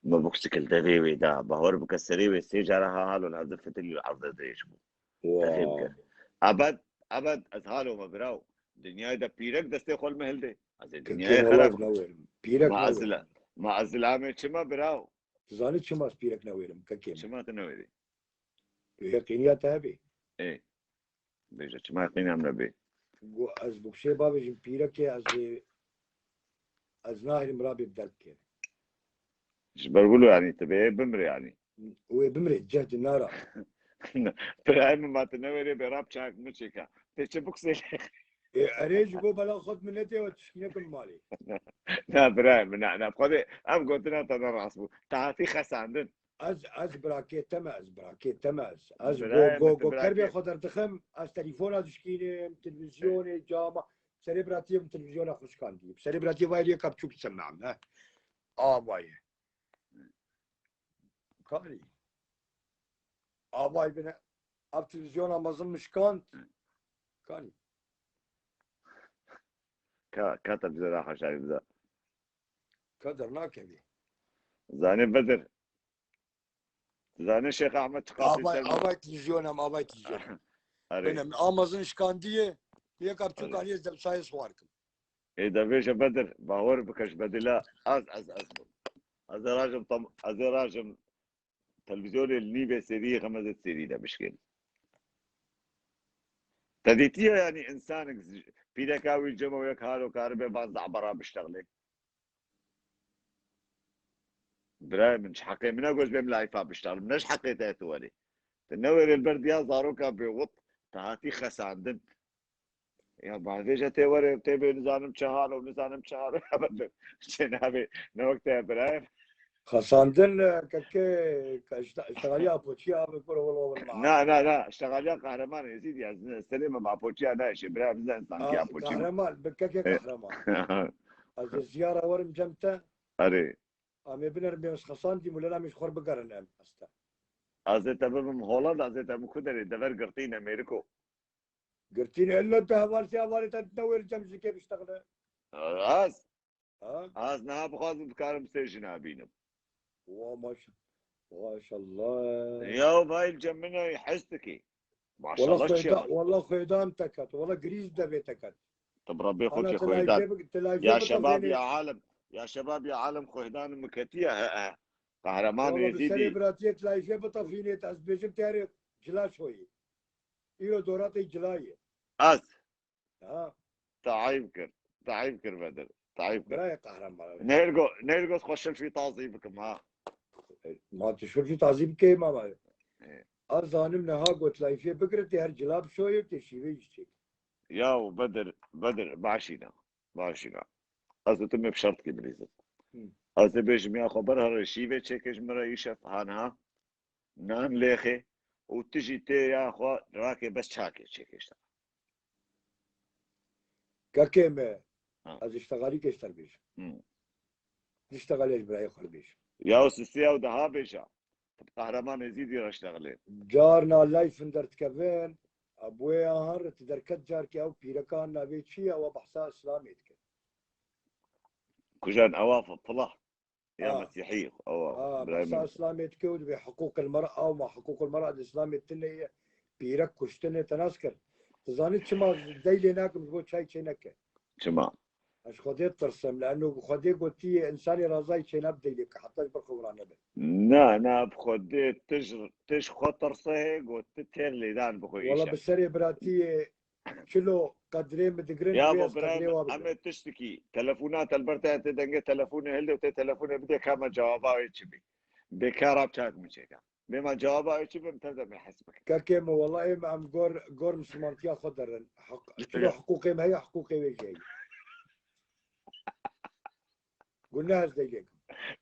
Min buksik li devê wê da. Bawer bike serê wê sê cara ha halo li hevdin fitilî û erdê dirêj bû. Devê bike. Ebed, ebed ez halo me biraw. Dinyayê de pîrek destê xwe li min hildê. Ez ê dinyayê xerab kim. Pîrek ma ez la-, ma ez zilamê çima biraw? Tu zanî çima ez pîrek newêrim kekê min? Çima tu newêrî? Yeqîniya te hebe. Ê. Bêje, çima yeqîniya min nebe? Go ez bi kuşê bavêjim pîrekê, ez ê, ez nahêlim rabê bi derb kê. Ji ber wilo yanî tu bê bimre yanî. Wê bimre, cehd nara. Birayê min ma tu newêrê bê rab çak min çêka. Tê çi bikusê? Ê, erê ji bo bela xwe min netê we tişkîne kim malê. Na birayê min, na, na, xwedê ev gotina te ne rast bû. Te hatî xesandin. Ez, ez birakê te me, ez birakê te me, ez. Ez go, go, go kerbê xwe derdixim, ez telefona dişkînim, televîzyonê, cama. Serê biratiyê min televîzyona xwe şikandî. Serê biratiyê vayê yeka biçûk semam, he. Avayê. Karî. Avay bine. Ev televîzyona mezin min şikand. Karî. Ka, ka televîzyona xwe şarî bida. Ka dernakevî. Zanê Bedir. Zanê Şêx Ahmed çiqasî ser. Avay televîzyona, avay televîzyona. Erê. Bine, min a mezin şikandiye. Yeka biçûk anî ez de bi sayê xwar kim. Ê de vêje Bedir, bawer bike ji bedila ez, ez, ez bim. Ez ê rajim tam, ez ê rajim televîzyonê li nîvê seriyê xem ez ê serî de bişkên. Te dîtiye, yanî, însanek zi-, pîreka wî cem û yek halo karibe van zehbera biştexlê. Birayê min, çi heqê min e ku ez bêm layfa biştexlim? Ne ji heqê te tu werê. Tu ne werê li ber diya zaroka bêwit, tu hatî xesandin. Ya bavêje tê were, tê bê nizanim çi hal û nizanim çi hal û ya bavê çê nabê, ne wek te birayê. Xesandin, e, kekê, ke işte, iştexaliya apoçiya abi kur wala wala ma. Na, na, na, iştexaliya Kahraman Êzîdî ya, zin-, serê me apoçiya ne işê, birayê, bizden sanki apoçi. Kahraman, bi kekê Kahraman. Ez ê ziyara werim cem te. Erê. Em ê binerin bê xesandî, mulela min ji xwe bigerin em heste. Ez ê te bibim Hollanda, ez ê te bibim ku derê, dever girtîne Mêriko. Girtîne, illa te heval sê hevalê te ne wêr cem ji kê biştexile. Az. Ha? Az niha bixwazim dikarim sê jina bînim. Wa maş-, maşallah. Ya vay cem min ey hez dikî. Wala Maşallah çiye xwêda-, var. Wala xwêdan te ket, wala girîz devê te ket. Tu bi Rebbê xwe Ana çi tu xwêdan. Layfê bi-, tu layfê Ya şebab bitefînê. Ya alim, ya şebab ya alim xwêdan min ketiye, he, he. Qehreman Wala bi serê Êzîdî. Biratiyê tu layfê bitefînê, ez dibêjim te herê cila şoyî. Îro dora te cila ye. Ez. Ha. Te eyb kir. Te eyb kir Bedir. Te eyb kir. Birayê Qehreman. Nêrgo, nêrgo xwe şilfî tazî bikim ha. Ma tu şilfî tazî bikê ma ma. E. Ez zanim niha got layfê bigire tê her cila bişoyê tê şîvê jî çêk. Ya Bedir, Bedir, başîne. Başîne. Ez û tu me bi şertkî bilîzin. Hı. Ez ê bêjim ya xwe ber here şîvê çêke ji min re îşev ha niha. Nan lêxê û tu jî tê ya xwe rakê bes çakê çêkê işte. Kekê me, Ha. Ez iştexalî kêşter bêjim. Hı. Diştexalî ez birayê xwe bêjim. Ya o sisiya û daha bêja. Qehreman Êzîdî re iştexilê. Carna layfin derdikevin, a, bu ê ahan re tu derket carkê ew pîrekan navê çi ye, ewa behsa Îslamê dike. Kujan ewa f-, filah. Ya Ah. Mesîhî, ewa Ah, birayê behsa min. Îslamê dike û dibê hiqûqil mer'a, ew ma hiqûqil mer'a di Îslamê tune ye, pîrek kuştine te nas kir. Tu zanî çima deylê nakim ji bo çay çê neke? Çima? Ez Xwedê tirsim, leno Xwedê gotiye, însanê razayî çênab deylê ke heta ji ber xwe wira nebe. Na, na, bi Xwedê tij, tij xwe tirse hê, got tu têr lêdan bi xwe Wala îşe. Bi serê biratiyê çilo qedrê min digirin, Ya wê bo ez birayê qedrê min, wa em bigirim. Ê tiştikî, telefona te li ber te tê dengê telefonê hilde û tê telefonê bidê ka me cewaba wê çi bî. Bê ka rap çak min çêka. Bê ma cewaba wê çi bim, tev de bê hes bike. Kekê min, wela ê me em gor, gor misilmantiya xwe derin. Heq-, çilo hiqûqê me heye, hiqûqê wê jî heye. Guneh ez deylê kim.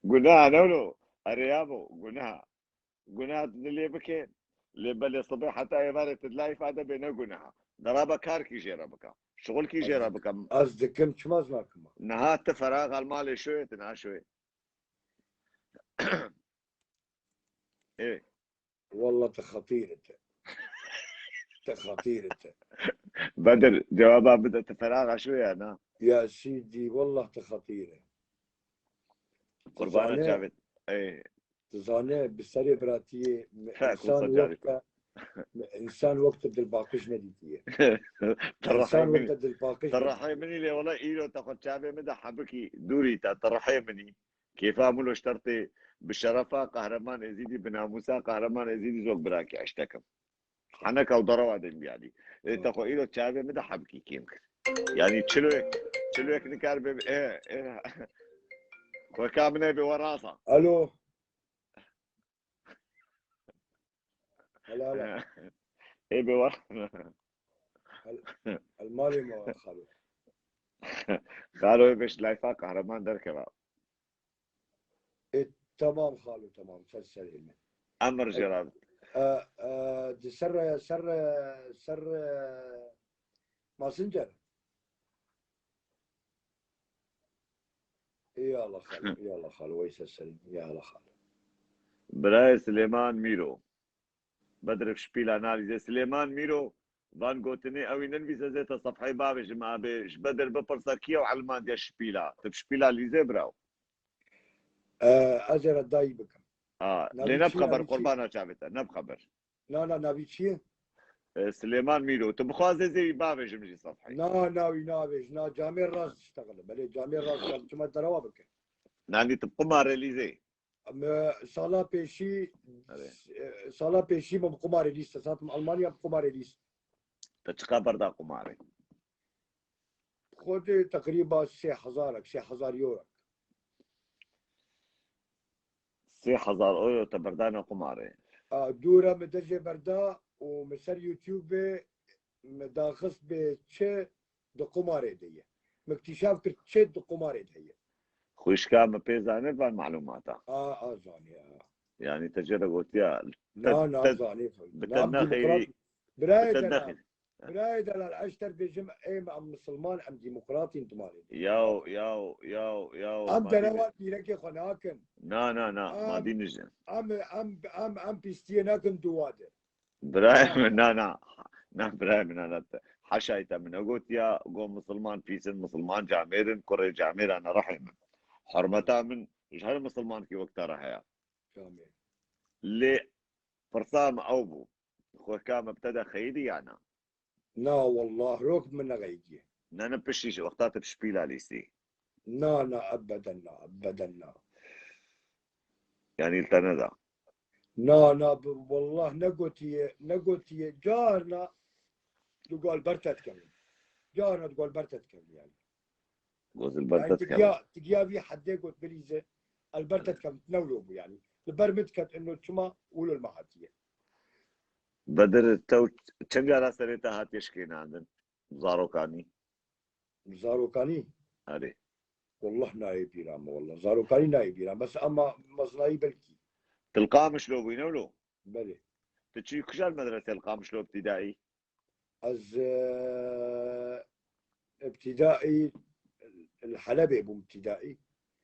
Guneh ne lo? Erê ya bo, guneh. Guneh dilê bike. Lê belê sibê heta êvarê tu dilay ifade bê ne guneh. Deraba kar kî jê re bike. Şixul kî jê re bike. Ez dikim, çima ez nakim? Niha tu feraxa li malê şoyê, tu naşoyê. Ê. Walla tu xetîr ite. Tu xetîr ite. Bedir, cewaba bide, tu feraxa şo ya, na? Ya Sîdî, wallah tu xetîr e. Qurbana çavê. Ey. Tu zane, bi serê biratiyê, me Fe, însan kusa carê wekte, me însan wekte dilpaqij nedîtiye. Te Însan rehê min, wekte dilpaqij te nedîtiye. Rehê min î lê wala îro te xwe çavê min de hebikî dûrî te, te rehê min î. Kêfa min lo ji ter tê, bi şerefa Qehreman Êzîdî, bi namûsa Qehreman Êzîdî zok birakî eştekim. Heneka û derewa dengiyadî. Ê, te xwe îro çavê min de hebkî kêm kir. Yanî çiloyek, çiloyek nikar bê, ê, ê. Xweka min ê bê we rasa. Alo. Hala, hala. Ê bê war. El, el malê me xalo. Xalo ê beş layfa Qehreman derkeva. E, tamam xalo, tamam. Ser serê me. Emir E, jê re. E, e, di ser, ser, ser, e, Messenger. Ê Allah xalo, ê Allah xalo, wey ser serî, ê Allah xalo. Birayê Silêman Mîro. Bedir bi şpîla nalîze. Silêman Mîro, van gotinê ewî ninivîse zê te sefheyê bavêjim abê, ji Bedir bipirse kî ew elmandiye şpîla? Tu bi şpîla lîzê biraw. E, ez ê re dayî bikim. A, lê Navî ne bi çi, xeber, navî çi? Qurbana çavê te, ne bi xeber. Na, na, navî çi ye? E, Silêman Mîro. Tu bixwazê zê wî bavêjim jî sefheyê. Na, na, wî navêj. Na, camê rast diştexile. Belê camê rast diştexile. Çima derewa bike. Nanî tu bi qumarê lîzê? Me sala pêşî, Erê. e, sala pêşî me bi qumarê lîst, satim Almanya bi qumarê lîst. Te çiqa berda qumarê? Xwedê teqrîba sê hezarek, sê hezar euro. Sê hezar euro te berdane qumarê. A, dûre min dejê berda û min ser YouTube me daxist bê çi di qumarê de ye. Min îktîşaf kir çi di qumarê de ye. Xwişka min pê zanî van malûmata. A, a zanî, a. Yanî te jê re gotiya. Na, na, te- zanî. bi te Na, nexeyî- demokrat. Birayê Bi te delal. nexî. Birayê delal, ez ji te bêjim, em, em misilman, em demokratîn dimanê. Yaw, yaw, yaw, yaw. Em ma derewa dîne- pîrekê xwe nakin. Na, na, na. Ma Em- dî nijin. Em, em, em, em pîstiyê nakin duwa de. Birayê min, na, na. Na, birayê min, na, na. Te- Haşayî te min negotiya, go misilman pîs in, misilman camêr in, kurê camêra nerehê min. Hurmeta min ji her misilmankî wek te re heye. Camêr. Lê pirsa min ew bû. Xwehka me bi te de xeyirî ya na? Na, wallah, rok min nexeydiye. Ne, ne, piştî ji wexta tu bi şpîla lîstî. Na, na, ebeden na, ebeden na. Yanî li te neda. Na, na, bi- wallah negotiye, negotiye. Carna digol ber te dikevin. Carna digol ber te dikevin yani. Gozil ber Yani te dikevin. tigiya, tigiya vî heddê got bilîze, el ber te dikevin, ne wilo bû yani. Li ber min diket ino çima wilo li me hatiye. Bedir, te çend cara serê te hatiye şikênandin? Zarokanî. Zarokanî? Erê. Wallah nayê bîra me, wallah. Zarokanî nayê bîra. Bes ama mezinayî belkî. Tu li Qamişlo bûyî, ne wilo? Belê. Tu çi kujal medrese li Qamişlo ibtîdaî? Ez, e, ibtîdaî, li Helebê bûm ibtîdaî.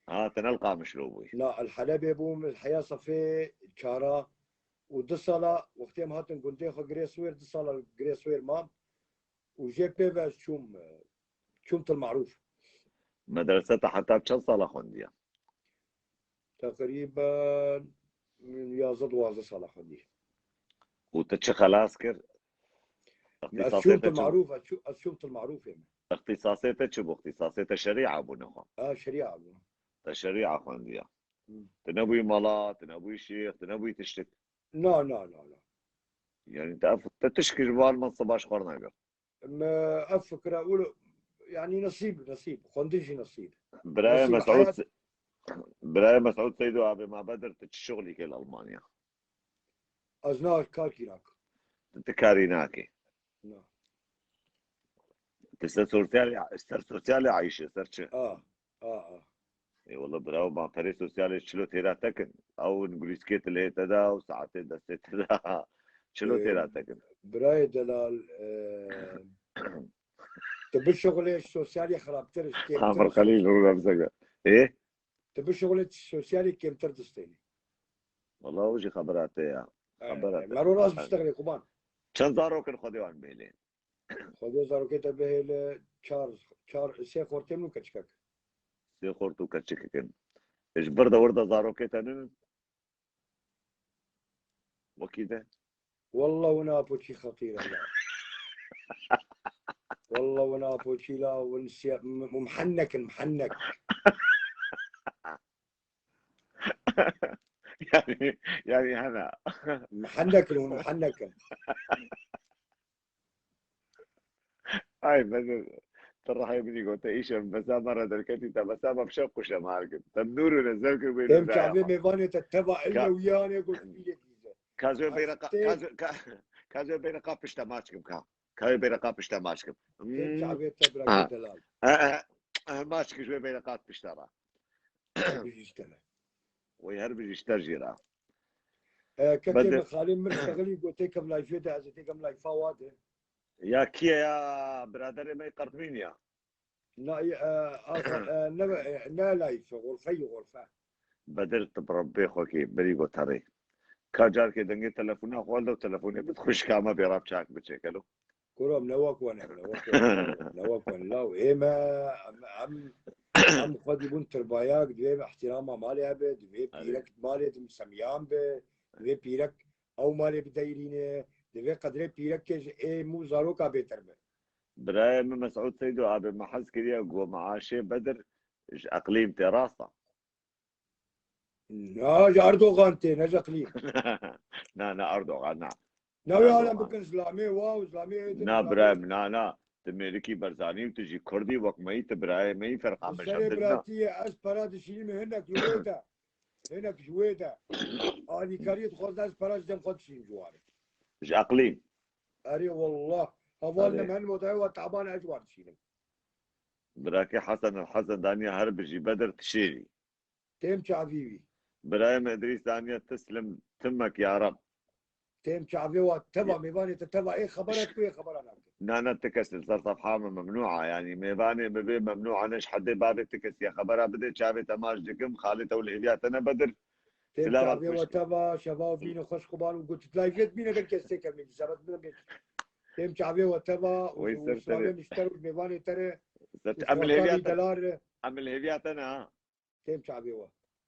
Ha, te ne li Qamişlo bûyî. Na, li Helebê bûm, li heya sefê çara û du sala, wextê em hatin gundê xwe Girê Swêr, du sala li Girê Swêr mam. Û jê pê ve ez çûm, e, çûm Til Marûf. Medrese te heta çend sala xwendiye? Teqrîben yazdeh duwazdeh sala xwendî. Û te çi xelas kir? Ez çûm Til Marûf, ez çû-, ez çûm Til Marûfê min. Îxtîsasê te çi bû? Îxtîsasê te şerîa bû niha? Ha, şerîa bû. Te şerîa xwendiye. Hmm. Tu nebûyî mala, tu nebûyî şêx, tu nebûyî tiştik. Na, na, na, na. Yani te, te tişkî ji van min sibaş xwar negirt. Me ev fikra û, yani nesîb, nesîb. Xwendin jî nesîb. Birayê Nasîb Mesûd, heyat. Birayê Mesûd Seydo, abê ma Bedir, tu çi şixulî ke li Almanya? Ez na kar kî nakim. Tu, tu karî nakî. Na. Tu ser sosyalê, ser sosyalê ayşe, ser çi? A, a, a. Ê wala birawo, ma perê sosyalê çilo têra tekin. Ew gulîskê tu lê te da û saetê destê te da. Çilo Ê, têra tekin. Birayê delal, e, tu bişixulê sosyalê xirabtir, kêmtir. Amir Xelîl, rû remzege. Ê? Tu bişixulê sosyalê kêmtir distênî. Wala o jî xebera te ya. E, Xebera te. Mero rast biştexilê kuban. Çend zarokin Xwedê wan bêlê? Xwedê zarokê te bihêle çar, çar, sê xortê min û keçikek. Sê xort û keçikek in. Ji bir de wir de zarokê te nin? Wekî de? Wallah wina poçî xetîr e la. Wallah wina poçî la win siya, m-, m-, muhennek in, muhennek. Yani, yani hena. Muhennek in, muhennek in. Ay, ben de, tu rehê min gote, îşe min besa me re derketî, te besa me bi şev quşe me her kir. Te nûr û nezev kir, wê Em nûra ya çavê xwe. Mêvanê te teva Ka- ilme wiyanê got pîlê dîze. Ka ez wê beyreqa, Astê. ka ez wê, ka, ka ez wê beyreqa pişte maç kim ka. Ka wê beyreqa pişte maç kim. Em Hmm. çavê te Ha. bira delal. Eh, eh, eh, maç ki ji wê beyreqa pişte ra. Bijîştene. Wê her bijîşte jî ra. E, kekê Bede- min, xalê min şexilî got têkem layfê de, ez ê têkem layfa wa de. Ya kiye ya biraderê me Qertmîn ya? Na, e, axa, e, ne, e, ne layfe, xorfe yî, xorfe. Bedir, tu bi Rebbê xwe kê, berî got herê. Ka carkê dengê telefona xwe de û telefonê bid xwişka me bê rap çak biçe kelo. Kurom, ne wek wan e, ne wek wan, ne wek wan. Law, ê me, em, em, em xwedî bûn tirbayak, divê îhtîrama malê hebe, divê Erê. Pîrek malê dim semiyan be, divê pîrek ew malê bideyrîne, divê qedrê pîrekê ji ê mû zaroka bêtir be. Birayê min Mesûd Seydo abi me hez kiriye, got meaşê Bedir ji eqlîm tê, rast e? Na, ji Erdogan tê, ne ji Eqlîm. Na, na, Erdogan, na. Navê alem bikin zilamê wa û zilamê êdî. Na, birayê min, na, na. Tu mêrikî Berzanî û tu jî Kurdî wek me yî, tu birayê me yî, ferqa me ji hev didina. Biratiyê ez pera dişînim hinek ji wê de. Hinek ji wê de. Alîkariyê dixwazin ez pera ji dem xwe dişînim ji wan. Ji Eqlîm. Erê wallah. Heval ne men modaya wa taban ez war dişînim. Birakê Hesen el Hesen daniya her bijî Bedir tişêrî. Têm çavî wî. Birayê me Idrîs daniya tislim timek ya Reb. Têm çavê wa teva mêvanê te teva ê xebera tu ê xebera nake. Na, na, ti kes li ser sefha me memnû a, yanî mêvanê bibê memnû a, ne ji hedê bavê ti kes ya xebera bide, çavê te maç dikim, xalê te û lihêviya te ne Bedir. Têm çavê wa teva, şeva û bîne xweş quban û got tu live bîne belkî ez têkevmî dîsa, bes bine bêt. Têm çavê wa teva û şavê nişter û mêvanê te re. Em lihêviya te, em lihêviya te ne ha. Têm çavê we.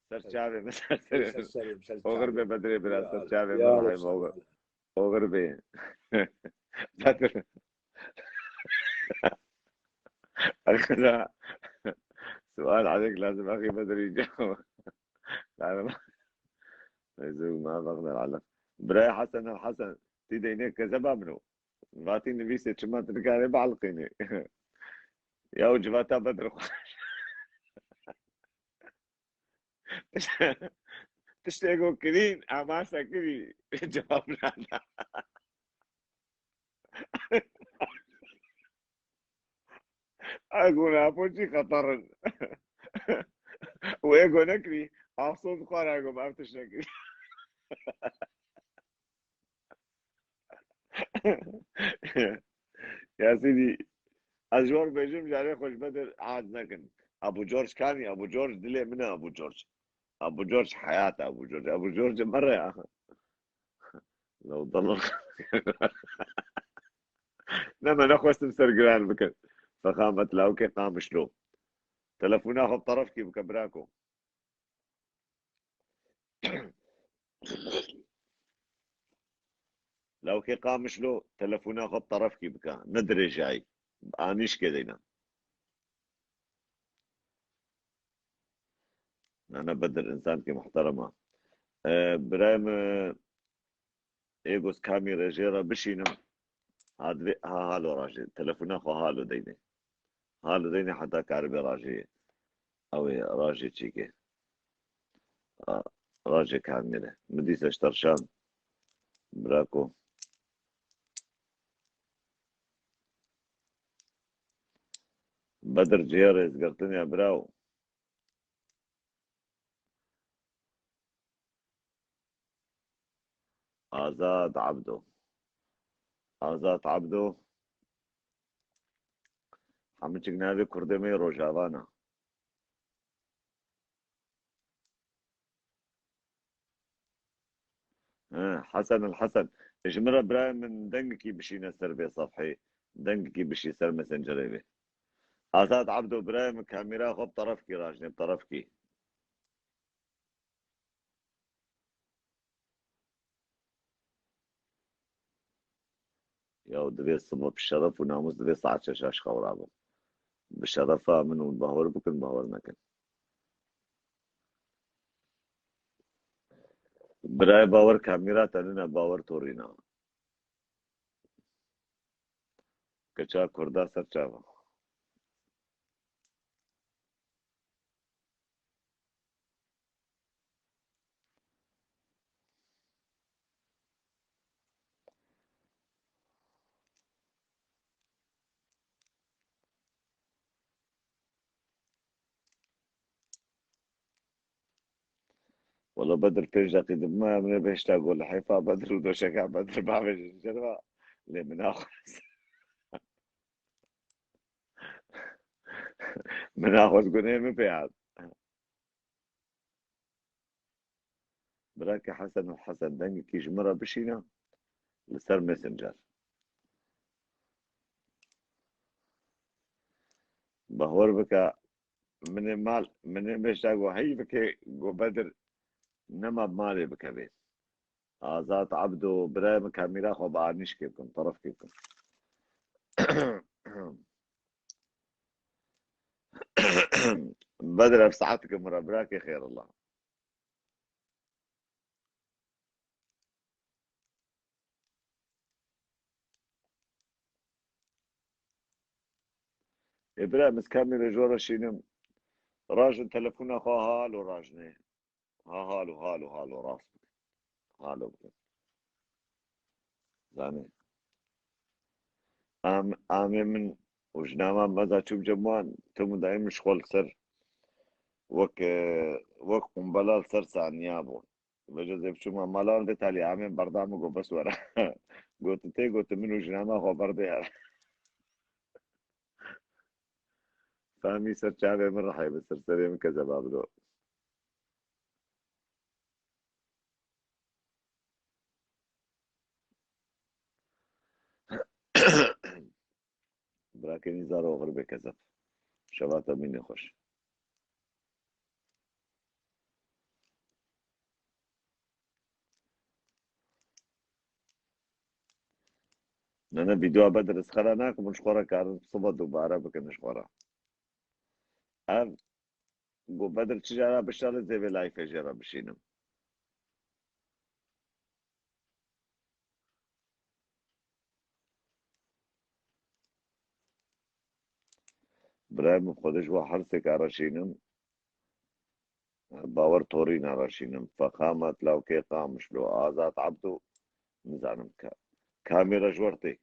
Ser çavê min, ser serê min. Oxir be Bedirê bira, ser çavê min, rehim oxir. Oxir be. Bedir. Arkada sual aleyk lazım, axî Bedirî cevap. Lazım. Mevzu ma bexdar alek. Birayê Hesen el Hesen, tî deynê kezeba min o. Vatî nivîsê çima tu dikarê bielqînî. Ya û civata Bedir xwe. Tiştê ku kirîn, amaşa kirî, cevab nada. Ego napo çî xeter in. Û ego nekirî, afson dixwar ego ev tişt nekirî. Ya Sîdî, ez ji wan bêjim, carê xwe ji Bedir hez nekin. Abu George kanî, Abu George dilê min e, Abu George. Abu George heyat e, Abu George. Abu George mere ya. Lew dalal. Ne, me nexwestim ser giran bikin. Fexamet lawkê Qamişlo. Telefona xwe bi terefkî bike, birako. Lawkê Qamişlo, telefona xwe bi terefkî bike. Ne dirêjayî. Anîşkê deyne. Nana Bedir, insankî muhterema. E, birayê min, ê goz kamî rejê re bişînim. Ha divê, ha halo rajê. Telefona xwe halo deyne. Halo deyne heta karibê rajê. Ew ê rajê çêke. A, rajê kamî re. Min dîsa ji terşan. Birako. Bedir cihê rêzgirtin ya birawo. Azad Abdo. Azad Abdo. Hemûçik navê Kurdê me yê Rojava ne. He, Hesen el Hesen. Ji min re birayê min dengekî bişîne ser vê sefhê. Dengekî bişî ser Messengerê vê. Azad Abdo birayê min kamera xwe bi terefkî rajne, bi terefkî. Ya divê sibe bi şeref û namûs divê saet şeş a ji xew rabim. Bi şerefa min û bawer bikin, bawer nekin. Birayê bawer kamîra te nîne, bawer torîna. Keça Kurda ser çava. Wala Bedir pênc deqî dibime, em ê bihişta go li heyfa Bedir û doşeka Bedir bavêjin. Cerba lê min naxwest. Min naxwest gunê min pê hat. Birakê Hesen û Hesen dengekî ji min re bişîne li ser Messenger. Bahwer bike, min ê mal, min ê meşta go hey bike go Bedir nema bi malê bikevê. Azad Abdo, birayê min kamîra xwe bi anîşkê bikim, terefkê bikim. Bedir ev saeteke min re birakê xêrilla. Ê bira, min kamî re ji we re şînim. Rajin telefona xwe halo rajinê. Ha halo, halo, halo, rast bike. Halo bike. Zanî. Am, amê min û jina me meza çû cem wan, tim û dayê min ji xwe li ser wek, e, wek qumbela li ser saniya bûn. Vêca zê biçûma mala wê talî amê berda min got bes were. Got tê, got min û jina me xwe berdê here. Fehmî ser çavê min rihê bi ser serê min kezeba bilo. Birakê Nîzar oxir bê kezeb. Şeva te mînê xweş. Ne, ne, vîdeoya Bedir ez xera nakim, hûn ji xwe re karin siba dubare bikin ji xwe re. Ev, got Bedir çi cara bişa li zêvê layfê jê re bişînim. Birayê min, Xwedê ji we her sêka re şînim. Bawer Torîna re şînim. Fexamet, Lawkê Qamişlo, Azad Ebdo, nizanim ka-, kamî re ji we re tê.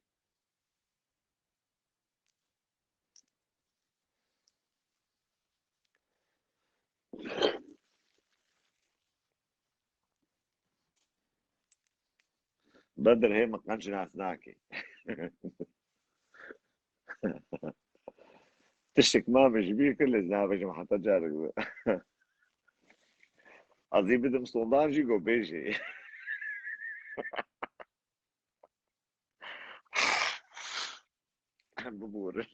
Bedir hê min qenc nas nake. Tiştek ma min ji bîr kir, lê ez nabêjim heta carek din. Ez ê bidim Solan jî, got bêjê. Em biborin.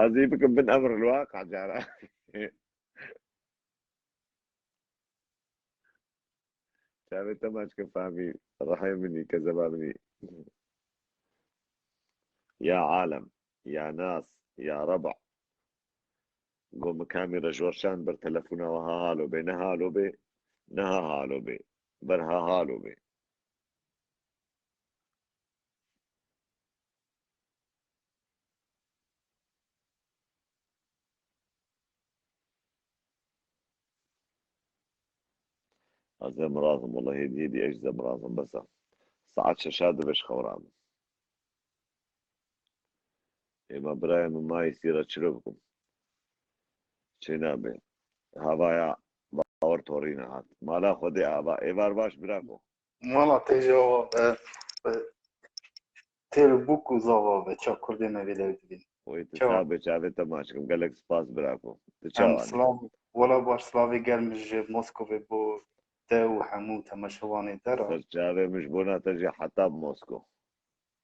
Ez ê bikim bin emr li waqa cara. Çavê te maç ke Fehmî, rihê min î, kezeba min î. Ya alem, ya nas, ya reba. Got min kamî re ji we re şand ber telefona we ha halo bê, ne halo bê, ne ha halo bê. Ber ha halo bê. Ez ê mirazim, wela hêdî hêdî ez jî mirazim, bes e. Saet şeşa divê ji xew rabim. Ê ma birayê min, ma îsî re çilo bikim? Çê nabe. Havaya Bawer Torîna hat. Mala Xwedê ava. Êvar baş birako. Mala te jî ava be, be, têr û bûk û zava be, ça kurdê me vê dew dibîn. Wê tu çawa? Sax be, çavê te maç kim. Gelek spas birako. Tu çawa ne? Silav, wela baş, silavê germ ji Moskovê bo te û hemû temaşevanê te re. Ser çavê min ji bona te jî heta Mosko.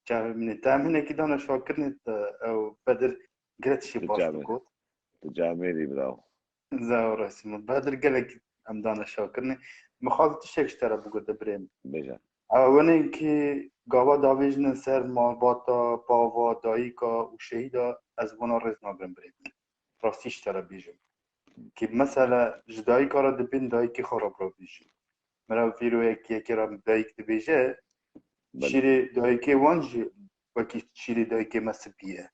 Çavê min ê. Te em hinekî dane şakirinê te, ew Bedir gire tiştê baş dikot. Tu camêrî birawo. Zew resî min. Bedir gelek em dane şakirinê. Min xwest tiştek ji te re bigote birê min. Bêje. Ew wenekî gava davêjine ser malbata, bava, dayika û şehîda ez bona rêz nagrim birê min. Rastî ji te re bêjim. Kî mesela ji dayika re dibên dayikê xwe re bi re bêjim. Mira vîro yekî yekê re dayik dibêje, belê, şîrê dayikê wan jî wekî şîrê dayikê me spî ye.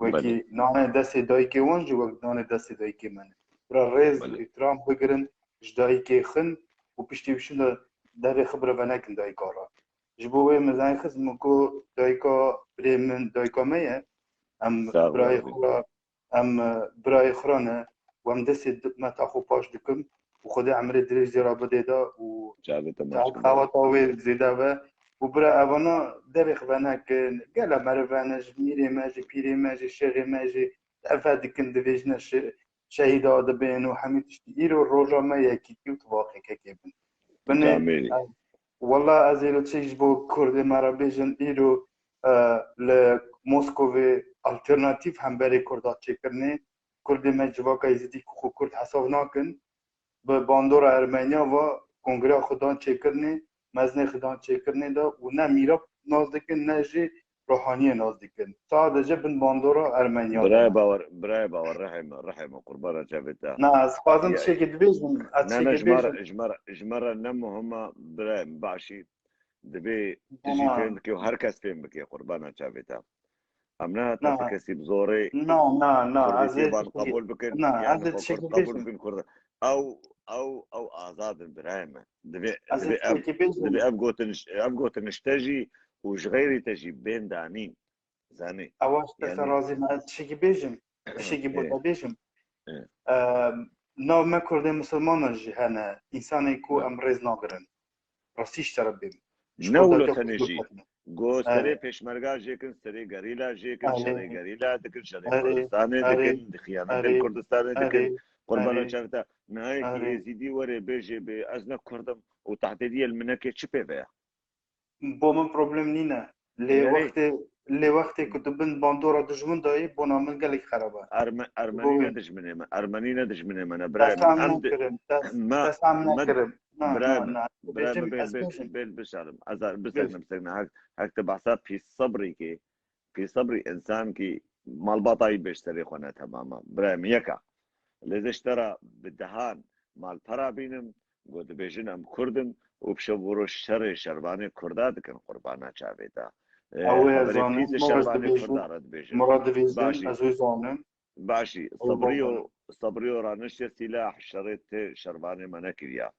Wekî, belê, nanê destê dayikê wan jî wek nanê destê dayikê me ne. Bira rêz, belê, îhtiram bigirin ji dayikê xin û piştî wî şin de devê xwe bira venekin dayika re. Ji bo wê min zeng xist, min got dayika birê min dayika me ye. Em, sağ ol, birayê abi, xwe re Em, e, birayê xwe re ne û em destê di-, me ta xwe paş dikim û Xwedê emrê dirêj jê re bidê de û çavê te maç kim, xewata wê zêde be û bira evana devê xwe venekin, gele meriv e ne, ji mîrê me, ji pîrê me, ji şêxê me jî defe dikin, divêjine şe-, şehîda dibên û hemî tiştî. Îro roja me yekîtî û tifaqê kekê bin. Binê, camêrî, e, wela ez êro çi ji bo kurdê me re bêjin, îro, e, li Moskovê alternatîf hemberê kurda çêkirinê. Kurdê me civaka Êzidî ku xwe kurd hesav nakin, bi bandora Ermeniya ve kongreya xwe dan çêkirinê, mezinê xwe dan çêkirinê de û ne mîra nas dikin, ne jî ruhaniyê nas dikin. Sadece bin bandora Ermeniya de ne. Birayê Bawer, birayê Bawer, rihê me, rihê me, qurbana çavê te. Na, ez dixwazim tiştekî dibêjim, ez tiştekî dibêjim. Ne, ne, ji me re, ji me re, ji me re ne muhim e, birayê min, başî. Divê tu jî fêm bikê û her kes fêm bike, qurbana çavê te. Em nehatin ti kesî bi zorê Na, na, na, ez Kurdîtiyê ê van tiştekî, qebûl bikin, na, yan ez ê xwe Kurd tiştekî qebûl bêjim. Bikin Kurd. Ew, ew, ew azad in birayê me. Divê, Ez ê divê ev, tiştekî bêjim. Divê ev gotin, ev gotin ji te jî û ji xeyrî te jî bên danîn. Zanî. Ewa ji te Yani razî me, ez tiştekî bêjim. Tiştekî bo Ê, te bêjim. ê. Em, nav me Kurdê Misilmanan jî hene, însanê ku Be. em rêz nagirin. Rastî ji te re bêm. Ji Ne Kurda wilo te tenê xwe jî. Go serê Erê. pêşmerga jêkin, serê gerîla jêkin, Erê. şerê gerîla dikin, şerê Erê. Kurdistanê Erê. dikin, xiyanetin Erê. Kurdistanê dikin. Erê. Qurbana Erê. çavê te. Niha yekî Erê. Êzîdî were bêjê bê ez ne Kurd im û tehdêdiyê li min neke çi pê ve ye? Bo min problem nîne. Lê Erê. wextê, lê wextê ku tu bin bandora dijmin dayî, bona min gelek xerab e. Erme-, Ermenî Bo ne dijminê me. Ermenî ne dijminê me ne. Birayê Dest min. em Em di-, nekirim. Dest, me, dest em me, nekirim. Na, birayê na, min. na. Birayê Bêjim, min, bê, ez bê, bêjim. bê, bisalim. Ez ar-, Bêj. bisekne, bisekne. Hek, hek te behsa pî sebrî kê. Pî sebrî însan kî malbata yî bêj serê xwe ne temam e. Birayê min yeka. Lê ez ji te re bi dehan malpera bînim, ku dibêjin em Kurd in û bi şev û roj şerê şervanê Kurda dikin qurbana çavê te. E, Ew ê xeberê zanim, pîs ê ma ez şervanê dibêjim, Kurda re dibêjin. ma re dibêjin, Başî. ez wê zanim. Başî. Ew Sebriyo, bawer. Sebriyo raniştiye sîlah şerê ti şervanê me nekiriya.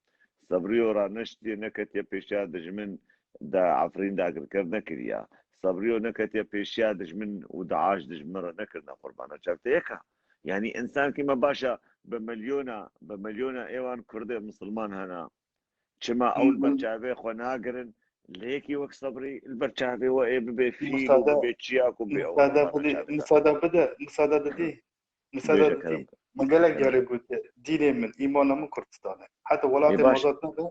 Sebriyo raniştiye neketiye pêşiya dijmin de Efrîn dagirker nekiriya. Sebriyo neketiye pêşiya dijmin û DAIŞ dijmin re nekirine qurbana çavê te yeka. Yanî însankî me baş e, bi milyona, bi milyona êwan Kurdê misilman hene. Çima ew li ber çavê xwe nagirin? Lê yekî wek Sebrî li ber çavê we ê bibe fîl û Musade, bibe çiyak û bê ew musade qurbana bidî, çavê te. musade bide, musade didî. Musade Bêje didî. kerem. Min gelek Kerem. carê got, dînê min, îmana min Kurdistan e. Heta Ê welatê baş. mazat nebe,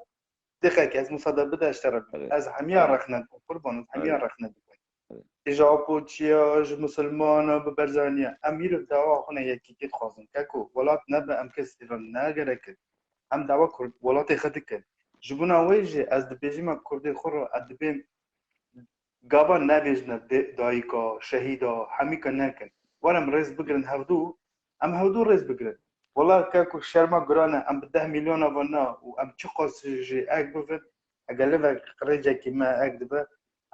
dixek ez musade bide ji te re. Evet. Ez hemiya Evet. rexne dikim, qurban, ez hemiya Evet. rexne dikim. Evet. Ji Apo çiya, ji misilmana bi berzaniya. Em îro dawa xwe ne yekîtî dixwazin. Keko, welat nebe em kesî re ne gerek e. Em dawa Kurd, welatê xwe dikin. Ji bona wê jî ez dibêjim em Kurdê xwe re, ez dibêm gava nebêjine dê-, dayika, şehîda, hemîka nekin. Werin rêz bigirin hevdû, em hevdû rêz bigirin. Wela keko şerma giran e, em bi deh milyona ve na û em çiqas jî ek bibin, eger li ve rêcekî me ek dibe,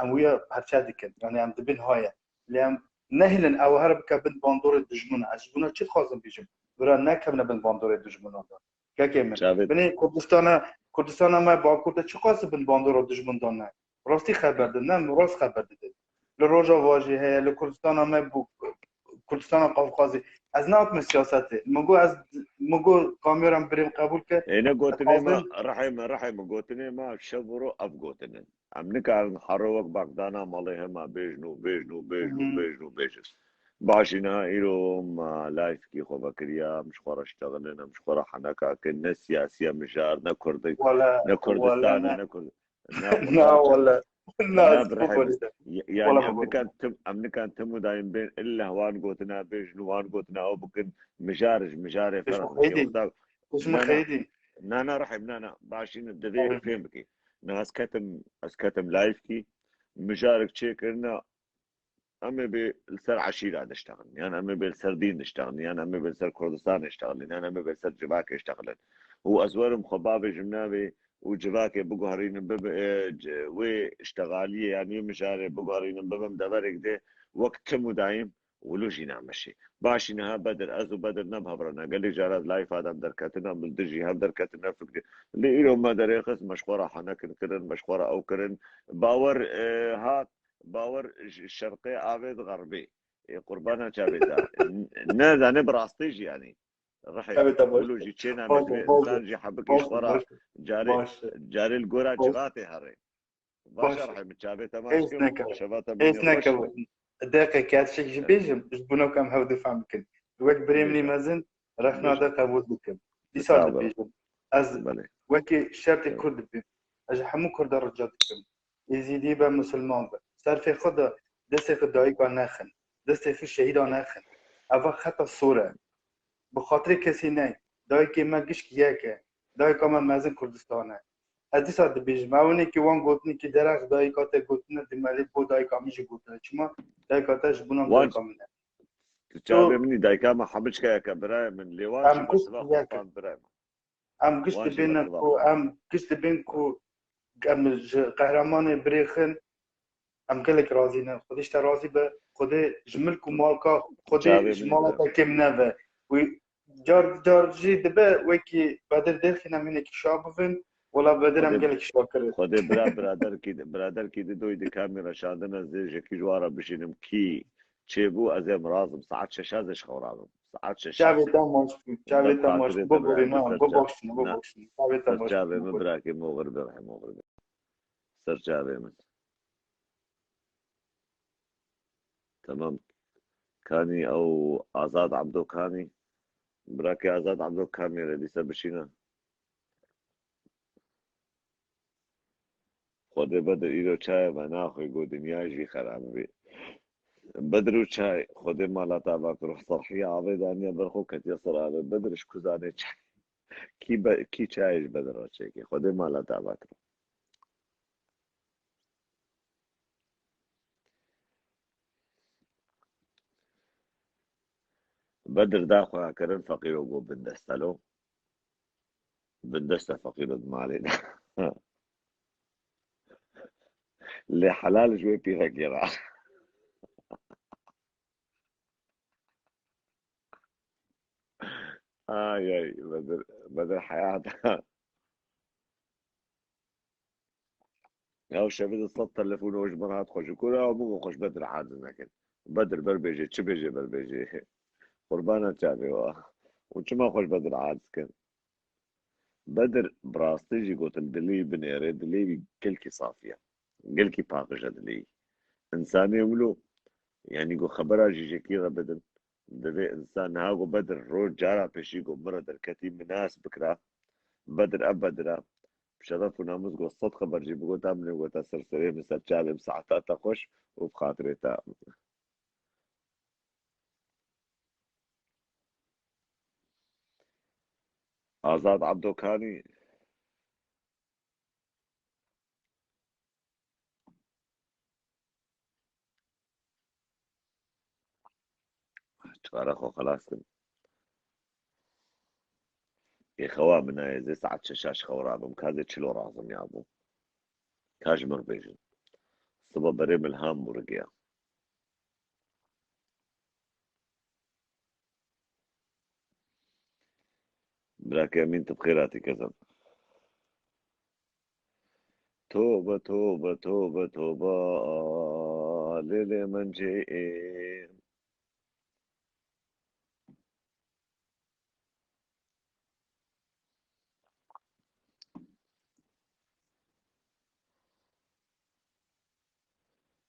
em wîya perçe dikin. Yanî em dibin haye. Lê em nehêlin ew here bike bin bandorê dijmina. Ez ji bona çi dixwazim bêjim? Bira nekevine bin bandorê dijminan de. Kekê min. Çavê Binê Kurdistana, Kurdistana me Bakur de çiqas bin bandora dijmin dane? Rastî xeber didin, ne rast xeber didin. Li Rojava jî heye, li Kurdistana me bû, Kurdistana Qafqazê. Ez nehatime siyasetê. Min got ez, min got kamera birêm qebûl ke. Êne gotinê me, Dixwazin rehê me, rehê me, gotinê me şev û ro ev gotin in. Em nikarin hero wek Bexdana malê hema bêjin û bêjin û bêjin û Hı hı. bêjin û bêjin. Başî niha îro me layfkî xwe vekiriya, em ji xwe re ştexilin, em ji xwe re heneka kin, ne siyasî ye mijar, ne Kurd, Wala, ne Kurdistan wala e, ne. ne Kurd, ne Na Kurdan wala. Na, Na ez birehim. bibûrî de. Y-, yani Wala em bibûrî. nikan tim, em nikan tim û dayim bên, illa wan gotina bêjin û wan gotina ew bikin, mijar ji mijarê Tişt ferq xeydî. dike. Wexta Tişt Na, na. xeydî. Na, na, rehim, na, na. Başî ne, divê Rehim. fêm bikî. Na, ez ketim, ez ketim layfkî, mijarek çêkirina, em ê bê li ser eşîra diştexilin, yan em ê bê li ser dîn diştexilin, yan em ê bê li ser Kurdistanê diştexilin, yan em ê bê li ser civakê diştexilin. Û ez werim xwe bavêjim navê û civakê biguherînim bibe, e, c-, wê iştexaliyê, yan wê mijarê biguherînim bibim deverek de wek tim û dayim wilo jî nameşê. Başî niha Bedir, ez û Bedir ne bi hev re ne. Gelek cara layfa de em derketin, em li dijî hev derketin, ne fikirî. Lê îro me derêxist, me ji xwe re henekin kirin, me ji xwe re ew kirin. Bawer, e, hat, Bawer ji şerqê avêt xerbê. Ê, qurbana çavê te. N-, ne, zane bi rastî jî yanî. Rihê. Çavê te baş. Wilo jî çêna Baş, me divê baş, insan jî hebikî baş, ji xwe re baş, carê, baş. carê li gora Baş. civatê herê. Baş. Baş rihê min çavê te baş Hêz kim, neke. şeva te Hêz bîne neke. xweş. Deqe ke ez şek ji Evet. bêjim, ji bona ku em hev difam bikin. Wek birê min Bêje. mezin, rexna Bêje. de qebûl bikim. Dîsa Estağfurullah. dibêjim. Ez Belê. wekî şertê Evet. Kurd dibêm. Ez ji hemû Kurda rica dikim. Êzîdî be, misilman be. Serfê xwe de destê xwe dayika nexin. Destê xwe şehîda nexin. Eva xeta sor e. Bi xatirê kesî ney. Dayikê me gişk yek e. Dayika me mezin Kurdistan e. Ez dîsa dibêjim. Ew hinekî wan gotinekî derex dayika te gotine, dimelê bo dayika min jî gotine. Çima? Dayika te ji bona Wan dayika min e. Tu çavê min î dayika me hemiçkeyeke birayê min. Lê wan Em jî gişt bersiva yek e. Qurban birayê min. Em giş Wan jî dibêne bersiva ku, Qurban. em giş dibên ku em ji qehremanê birêxin, em gelek razî ne. Xwedî ji te razî be, Xwedê ji milk û malka, Xwedê ji mala te kêm neve. Wî car car jî dibe wekî Bedir derxîne mînekî şa bivin, wela Bedir em gelek şa kirin. Xwedê bira biraderkî, biraderkî di doy di kamî reşandine zê jekî ji wan re bişînim kî çêbû, ez ê mirazim. Saet şeş ez ê ji xew rabim. Saet şeş. Çavê te maç bû. Çavê te maç bû. Bibûrî, na, bibaxşin, bibaxşin. Çavê te maç bû. Çavê min birakê moxir be, moxir be. Ser çavê min. Tamam. Kanî ew Azad Abdo Kanî. Birakê Azad Abdo Kanî re dîsa bişîne. Xwedê Bedir îro çaye me naxwe, got dinya jî xerab bî. Bedir û çay, Xwedê mala te ava kiro. Serhiya avê daniye ber xwe ketiye ser avê. Bedir ji ku zanê çay. Kî be, kî çayê ji Bedir re çêkê? Xwedê mala te ava kiro. Bedir da xwe kirin feqîro got bindeste lo. Bindeste feqîro di malê de. Lê helal ji wê pîrekê re. Ay ay, Bedir, Bedir heyata. Ya şevê de sed telefon û ji min hat xwe ji kura û min xweş Bedir aciz nekin. Bedir berbêje, çi bêje berbêje. Qurbana çavê wa. Û çima xweş Bedir aciz kin? Bedir bi rastî jî gotin dilê wî binêre, dilê wî gelkî safî ye. Gelkî paqij e dilê wî. Însanê wilo, yanî ku xebera jî jekî re bidin, divê însan niha ku Bedir roj cara pêşî ku min re derketî min nas bikira, Bedir ev Bedir e, bi şeref û namûs ku sed xeber jî bigota min ê gota ser serê min, ser çavê min, saeta te xweş û bi xatirê te. Azad Abdokanî. Çare xwe xelas kim. Ê xewa min nayê zê saet şeş şaş xew rabim. Ka zê çilo razim ya bû. Ka ji min bêjin. Siba berê min li Hamburg ya. Birakê Emîn, tu bi xêr hatî kezim. Tobe, tobe, tobe, tobe. Lê, lê min cê ê.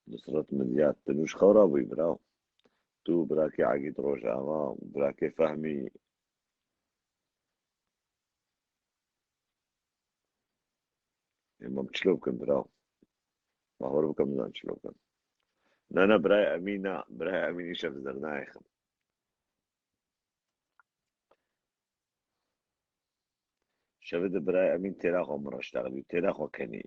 Nusret Midyat, tu nû ji xew rabûyî, biraw. Tu, birakê Egîd Rojava, birakê Fehmî. Ê, em çilo bikin, biraw. Bawer bikin, bizan çilo bikin. Na, na, birayê Emîn, na, birayê Emîn îşev zernayê xim. Şevê de birayê Emîn têra xwe min re ştexilî, têra xwe kenî.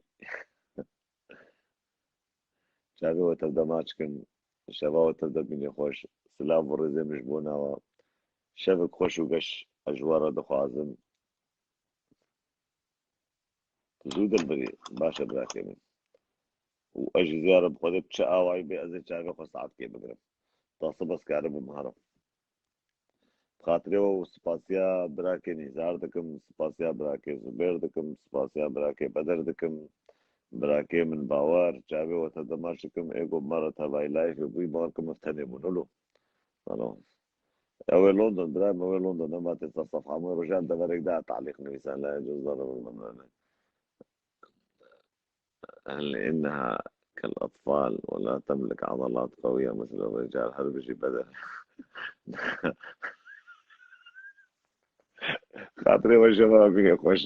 Çavê we tev de maç kim, şeva we tev de bînê xweş. Silav û rêzê min ji bo nawa. Şevek xweş û geş ez ji we re dixwazim. Tu zû dilbirî, baş e birakê min. Û ez jî ziyare bi Xwedê bi çi awayî bê ez ê çavê xwe saetkê bigirim. Ta sibe ez karibim herim. Bi xatirê we û spasiya birakê Nîzar dikim, spasiya birakê Zubêr dikim, spasiya birakê Bedir dikim. Birakê min Bawer, çavê we te demaş dikim, ê ku me re tevayî layfê bûyî, bawer kim ev tenê bûn, olo. Alo. Ew ê London, birayê min, ew ê London, nema tê ser sefha min, rojan deverek da talîq nivîsan, la yecûz darb al-mamnûn. Hel inneha kal atfal ve la temlik adalat qawiyye misl rical, her bijî Bedir. Xatirê we şeva bîne xweş.